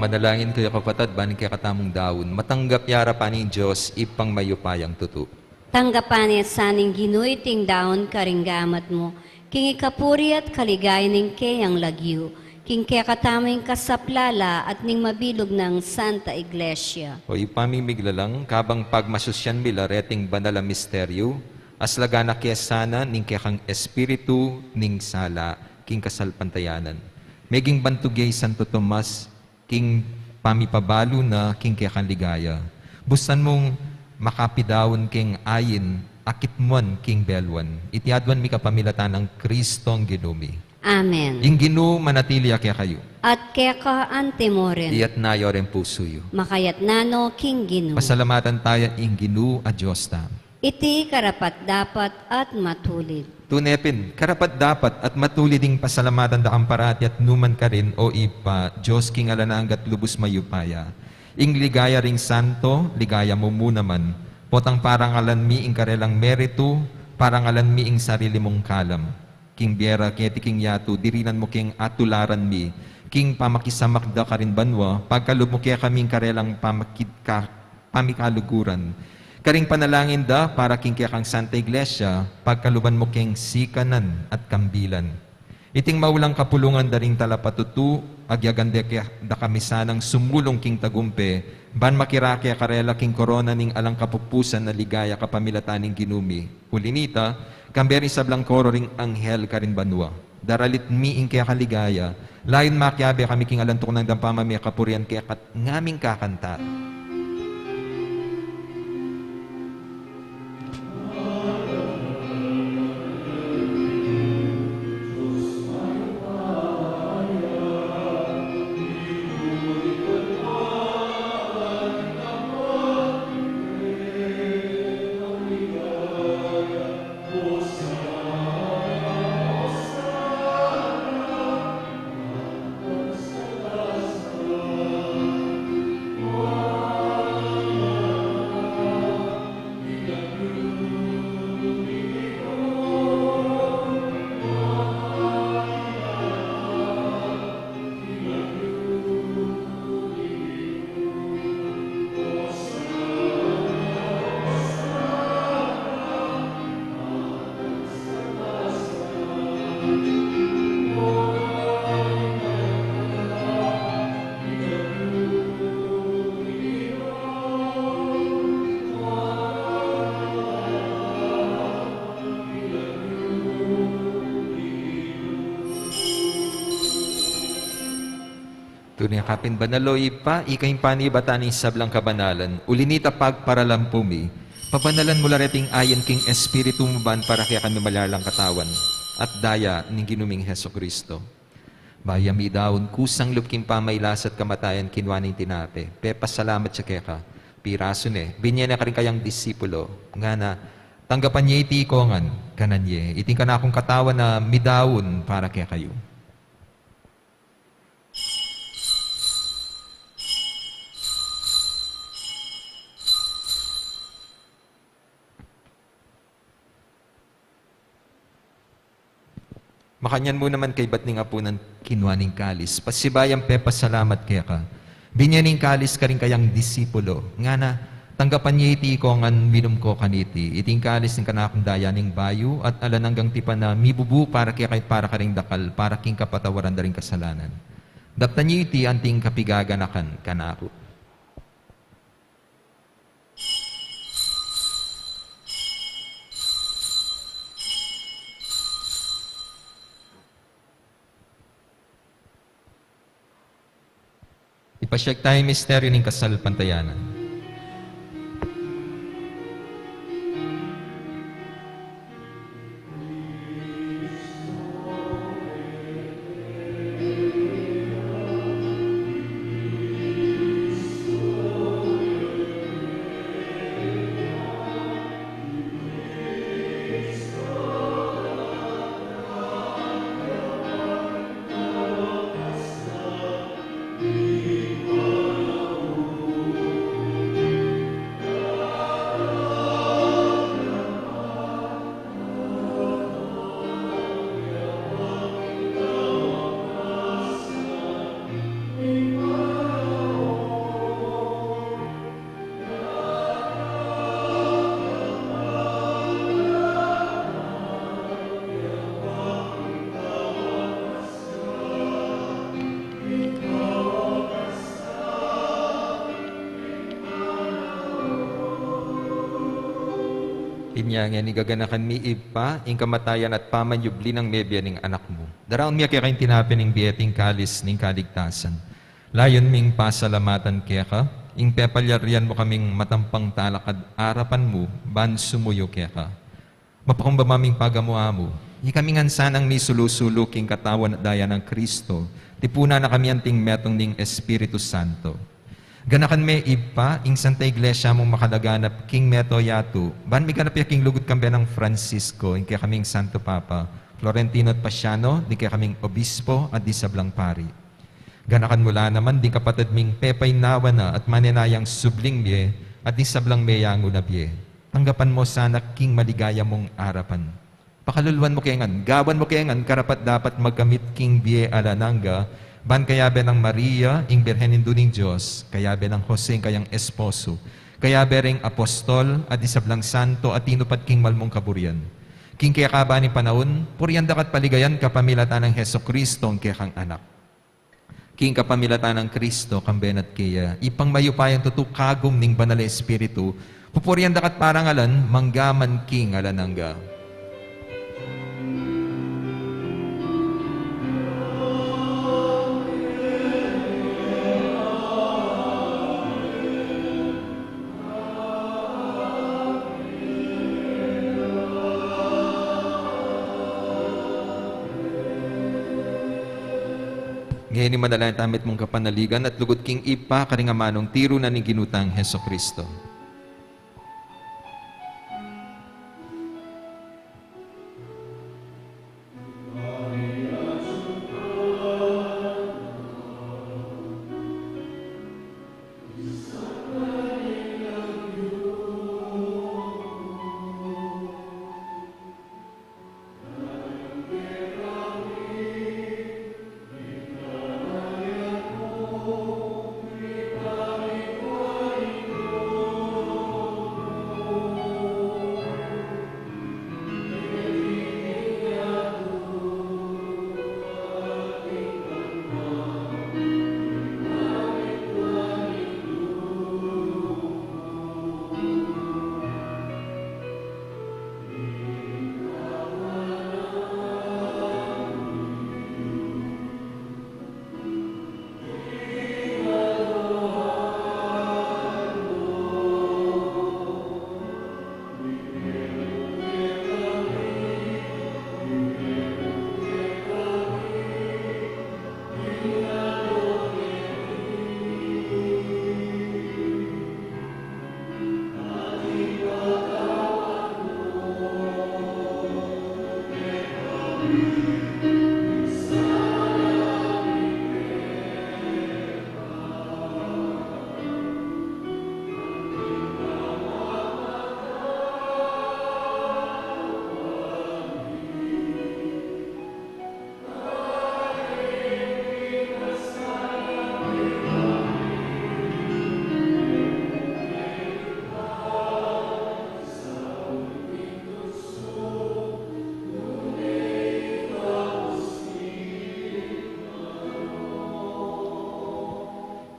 Manalangin kayu, kapatad, ban ing kekatamung daun matanggap ya arapan ning Dios, Ibpang mayupayang tutu. Tanggapan na sa ning Ginu iting daun karing gamat mu, King ikapuri at kaligaya ning keyang lagyu, king kekatamung kasaplalan at ning mabilug nang Santa Iglesia. O Ibpa ming miglalang, kabang pagmasusyan mi la reting banal a misteryu, aslagan na ke sana ning kekang Espiritu ning sala king kasalpantayanan. Meging bantug ya i Santo Tomas, king pamipabalu na king kekang ligaya. Bustan mung makapidaun keng ain a kitmuan king belwan. Iti aduan mi kapamilatan nang Kristong Ginu mi. Amen. Ing Ginu manatili ya kekayu. At keka antimurin. Iyatna yu ring pusu yu. Makayatna no king Ginu. Pasalamatan taya ing Ginu a Dios ta. Iti karapat-dapat at matulid. Tune pin, karapat-dapat at matulid ing pasalamatan da kang parati at nukarin man, O Ibpa, Dios king alang angga at lubus mayupaya. Ing ligaya ring santo, ligaya mu mu naman, potang parangalan mi ing karelang meritu, parangalan mi ing sarili mung kalam. King bie ra keti king yatu, dirinan mu keng atularan mi king pamakisamak da karin banua, pagkalub mu kekami ing karelang pamakit ka pamikaluguran. Karing panalangin da para king kekang Santa Iglesia, pagkaluban mu keng sikanan at kambilan. Iting maulang kapulungan da ring talapatutu, agyagan da ke-, da kami sanang sumulung king tagumpe, ban makirake karela king korona ning alang kapupusan a ligaya kapamilatan ning Ginu mi. Uli nita, kambe ring sablang koro ring anghel karin banua. Daralit mi ing kekang ligaya, layun makiabe kami king alang tuknang dang pamamie kapurian keka at ngaming kakanta. Tune ka pin banal, o Ibpa, ika ing panibatan ning sablang kabanalan, uli nita pagparalampu mi, pabanalan mu la reting ain king Espiritu mu ban para kekami malalang katawan at daya ning Ginu ming Jesucristo. Bayu ya midaun kusang lub king pamailas at kamatayan, kinua ne ing tinape, pepasalamat ya keka, pirasu ne, binye ne karing kayang disipulo, ngana, tanggapan ye iti ikayu ngan, kanan ye, iti ing kanakung katawan a midaun para kekayu. Makanyan mu naman kaybat ning apunan kinua ne ing kalis, pasibayu yang pepasalamat keka, binye ne ing kalis karing kayang disipulo, ngana, tanggapan ye iti ikayu ngan, minum kayu kaniti, iti ing kalis ning kanakung daya ning bayu at alang anggang tipan a mibubu para kekayu at para karing dakal, para king kapatawaran da ring kasalanan. Daptan ye iti anting kapigaganakan kanaku. Ipasiag taya ing misteryu ning kasalpantayanan. Nya ngeni gaganakan mi, Ibpa, ing kamatayan at pamanyubli nang mebie ning Anak mu. Daraun mi keka ing tinape ning bie at ing kalis ning kaligtasan. Layun ming pasalamatan keka ing pepalyarian mu kaming matampang talakad arapan mu ban sumuyu keka. Mapakumbaba ming pagamu-amu, ikami ngan sanang misulu-sulu king katawan at daya nang Kristo, tipunan na kami anting metung ning Espiritu Santo. Ganakan me, Ibpa, ing Santa Iglesia mung makalaganap king mabilug a yatu, ban miganap ya king lugud kambe nang Francisco, ing kekaming Santo Papa, Florentino at Paciano, ding kekaming Obispo at ding sablang pari. Ganakan mu la naman ding kapatad ming pepaynawa na at manenayang subling bie at ding sablang meyangu na bie. Tanggapan mu sana king maligaya mung arapan. Pakaluluan mu ke ngan, gawan mu ke ngan karapat-dapat magkamit king bie alang angga, ban kayabe nang Maria, ing Birhen Indu ning Dios, kayabe nang Jose, ing kayang esposo, kayabe ring apostol at ding sablang santo a tinupad king malmung kaburian. King kekaba ning panaun, purian da ka at paligayan kapamilatan nang Jesucristo, ing kekang Anak. King kapamilatan nang Kristo, kambe na at keya, Ibpang mayupayang tutu, kagum ning Banal a Espiritu, pupurian da ka at parangalan, mangga man king alang angga. Ngeni manalangin tamu mitmung kapanaligan at lugud king Ibpa karing amanung tiru na ning Ginu tang Jesucristo.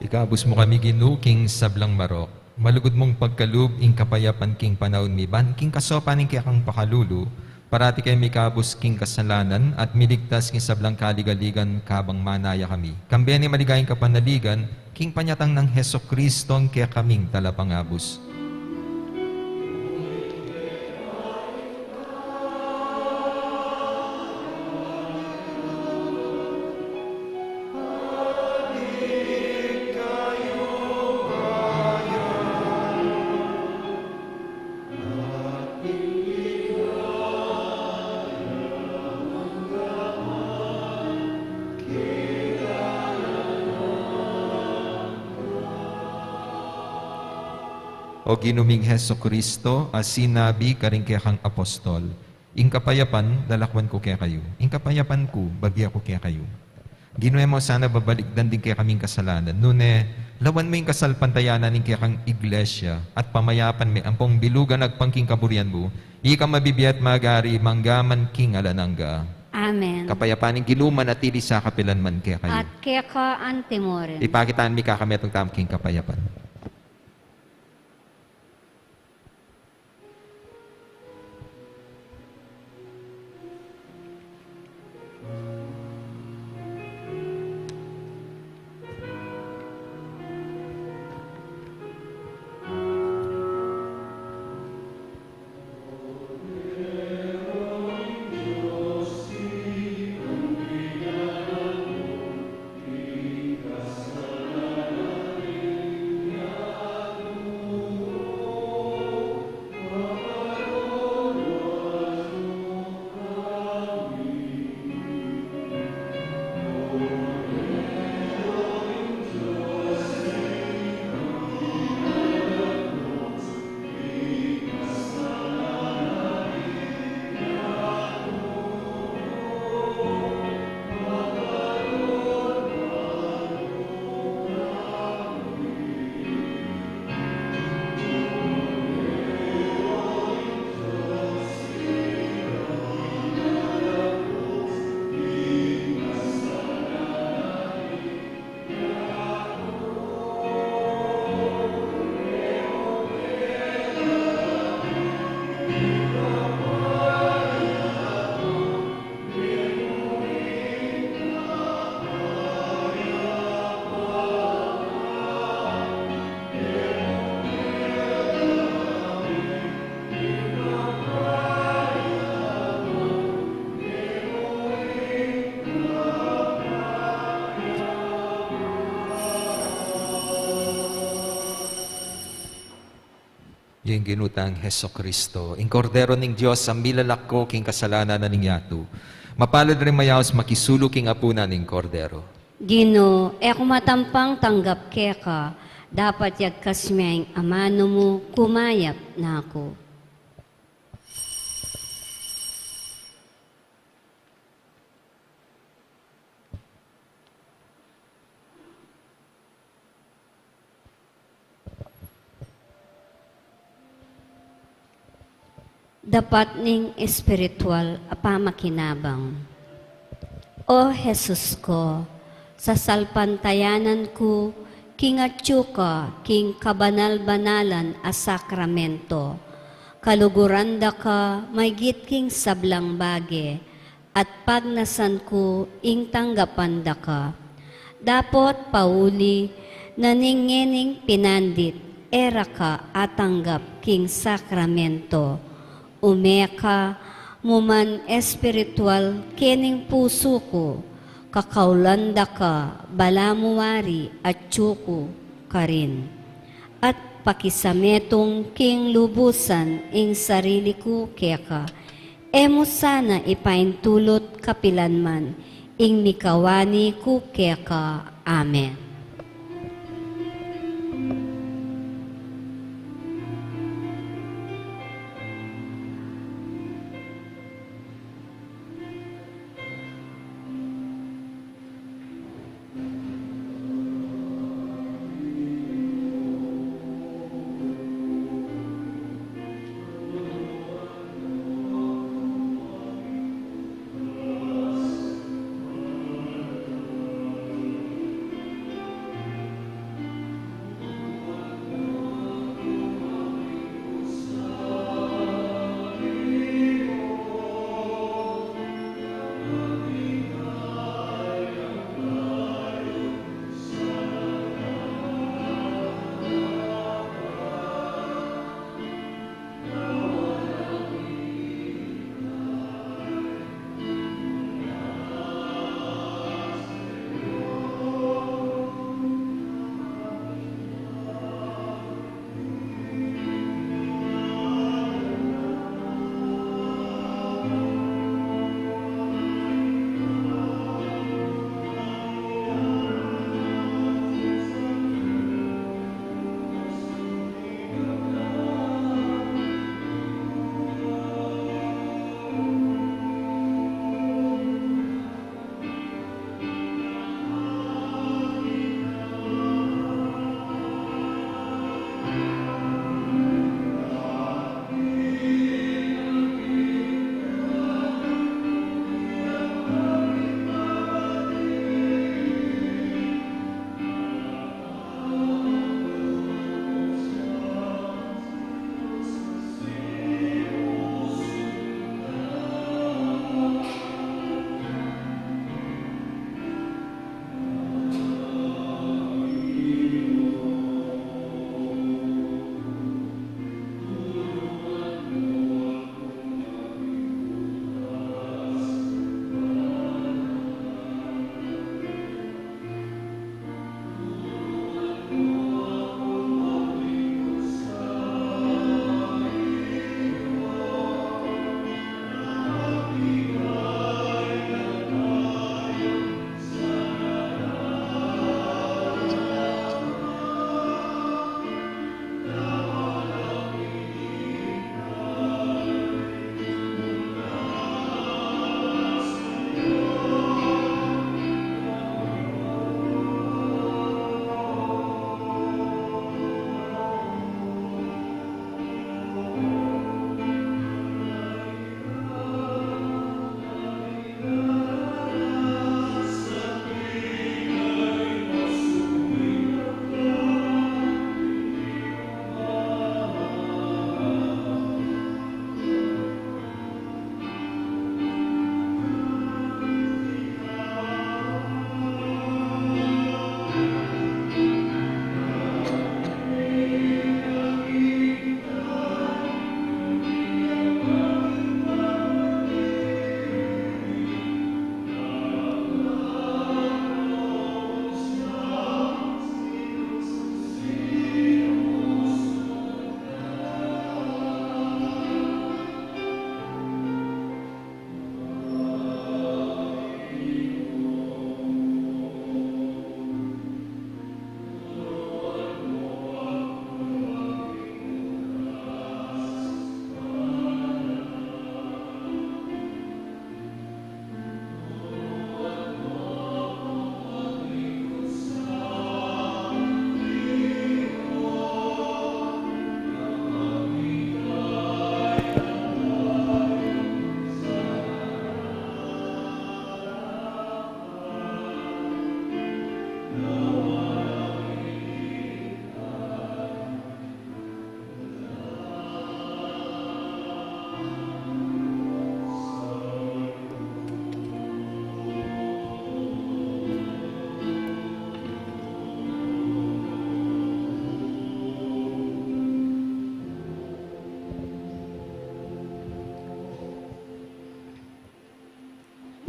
Ikabus mu kami, Ginu, king sablang marok. Malugud mung pagkalub ing kapayapan king panaun mi, ban king kasopan ning kekang pakalulu, parati keng mikabus king kasalanan at miligtas king sablang kaligaligan kabang manaya kami. Kambe ning maligayang kapanaligan, king panyatang nang Jesucristo, ing kekaming Talapangabus. O Ginu ming Jesucristo, a sinabi karing kekang apostol, "Ing kapayapan lalakwan ku kekayu, ing kapayapan ku babie ku kekayu." Ginu, e mu sana babalikdan ding kekaming kasalanan, nune lawan mu ing kasalpantayanan ning kekang Iglesia at pamayapan me ampong bilugan agpang king kaburian mu, ika mabibie at magari mangga man king alang angga. Amen. Kapayapan ning Ginu manatili sa kapilan man kekayu. At keka antimurin. Ipakitan mi kakametung tamu king kapayapan. Ing Ginu tang Jesucristo, ing Kordero ning Dios, a milalako king kasalanan na ning yatu. Mapalad ring mayaus makisulu king apunan ning Kordero. Ginu, e ku matampang tanggap keka, dapot yagkas me ing amanu mu, kumayap na ku. Dapat ning espiritual a pamakinabang. O Jesus ko, sasalpantayanan ku king atyu ka king kabanal-banalan a sakramento. Kaluguran da ka maygit king sablang bage, at pagnasan ku ing tanggapan da ka. Dapot pauli na ning ngening pinandit, e ra ka atanggap king sakramento. Ume ka mu man espiritual kening pusu ku, kakaulan da ka, balamu wari atyu ku karin. At pakisametung king lubusan ing sarili ku keka, e mu sana ipaintulut kapilan man, ing mikawani ku keka. Amen.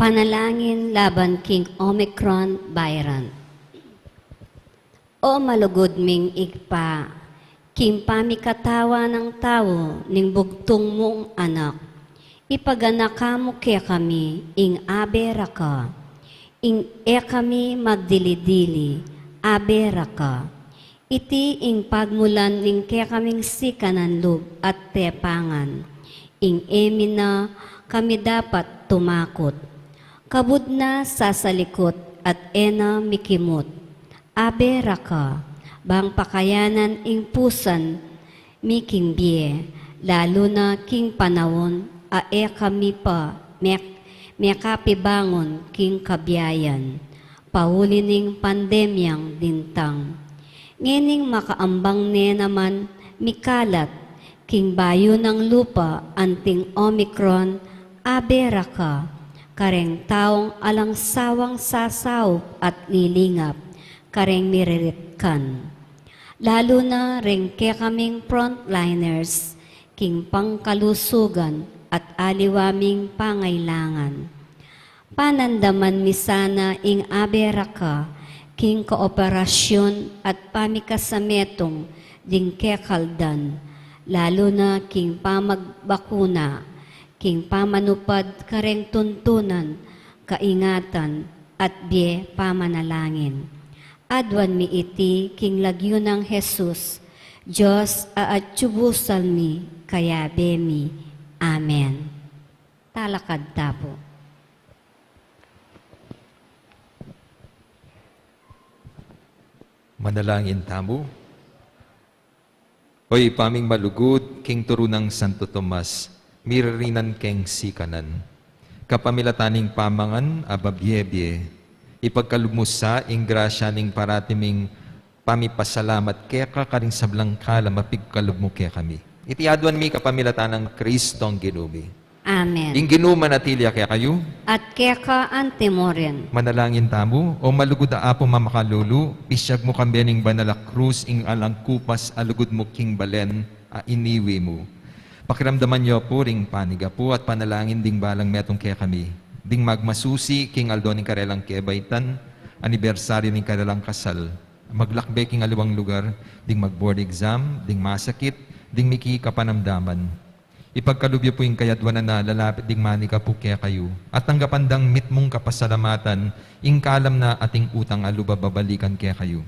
Panalangin laban king Omicron variant. O malugud ming Ibpa, king pamikatawan nang tau ning bugtung mung Anak, ipaganaka mu kekami ing Ave Raka, ing e kami magdili-dili, Ave Raka. Iti ing pagmulan ning kekaming sikanan lub at tepangan, ing e mi na kami dapat tumakut. Kabud na sasalikut at e na mikimut. Ave Raka, bang pakayanan ing pusan mi king bie, lalu na king panaun a e kami pa mek-, mekapibangun king kabiayan, pauli ning pandemyang dintang. Ngening makaambang ne naman mikalat king bayu nang lupa anting Omicron, Ave Raka, kareng taung alang sawang sasaup at lilingap, kareng miriritkan. Lalu na reng kekaming frontliners, king pangkalusugan at aliwa ming pangailangan. Panandaman mi sana ing Ave Raka, king kooperasyon at pamikasametung ding kekaldan, lalu na king pamagbakuna, king pamanupad kareng tuntunan, kaingatan, at bie pamanalangin. Aduan mi iti king lagyu nang Jesus, Dios a atyu busal mi, kayabe mi. Amen. Talakad ta pu. Manalangin tamu. O Ibpa ming malugud, king turu nang Santo Tomas, miririnan keng sikanan. Kapamilatan ning pamangan a babie-bie, ipagkalub mu sa ing grasya ning parati ming pamipasalamat keka karing sablang kalam a pigkalub mu kekami. Iti aduan mi kapamilatan nang Kristong Ginu mi. Amen. Ing Ginu manatili ya kekayu. At keka antimurin. Manalangin tamu. O malugud a Apu mamakalulu, pisyag mu kambe ning banal a krus ing alang kupas a lugud mu king balen a iniwi mu. Pakiramdaman yu pu ring panigapu at panalangin ding balang metung kekami, ding magmasusi king aldo ning karelang kebaitan, anibersaryu ning karelang kasal, maglakbe king aliwang lugar, ding mag-board exam, ding masakit, ding mikikapanamdaman. Ipagkalub yu pu ing kayadwanan a lalapit ding manigapu kekayu, at tanggapan dang mitmung kapasalamatan ing kalam na ating utang a lub a babalikan kekayu.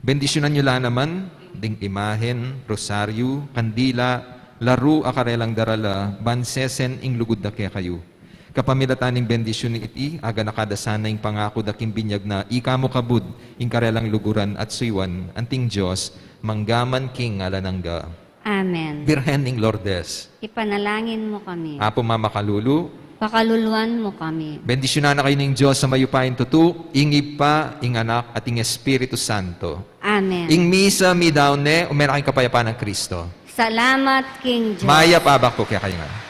Bendisyunan yu la naman ding imahen, rosaryu, kandila, laru a karelang darala, ban sesen ing lugud da kekayu. Kapamilatan ning bendisyun iti, aganaka da sana ing pangaku da king binyag na ika mu kabud ing karelang luguran at suyuan, anting Dios, mangga man king alang angga. Amen. Birhen ning Lourdes, ipanalangin mu kami. Apu mamakalulu, pakaluluan mu kami. Bendisyunan na kayu ning Dios a mayupayang tutu, ing Ibpa, ing Anak, at ing Espiritu Santo. Amen. Ing misa midaun ne, ume na kayung kapayapan nang Kristo. Salamat king Dios. Mayap a abak pu kekayu ngan.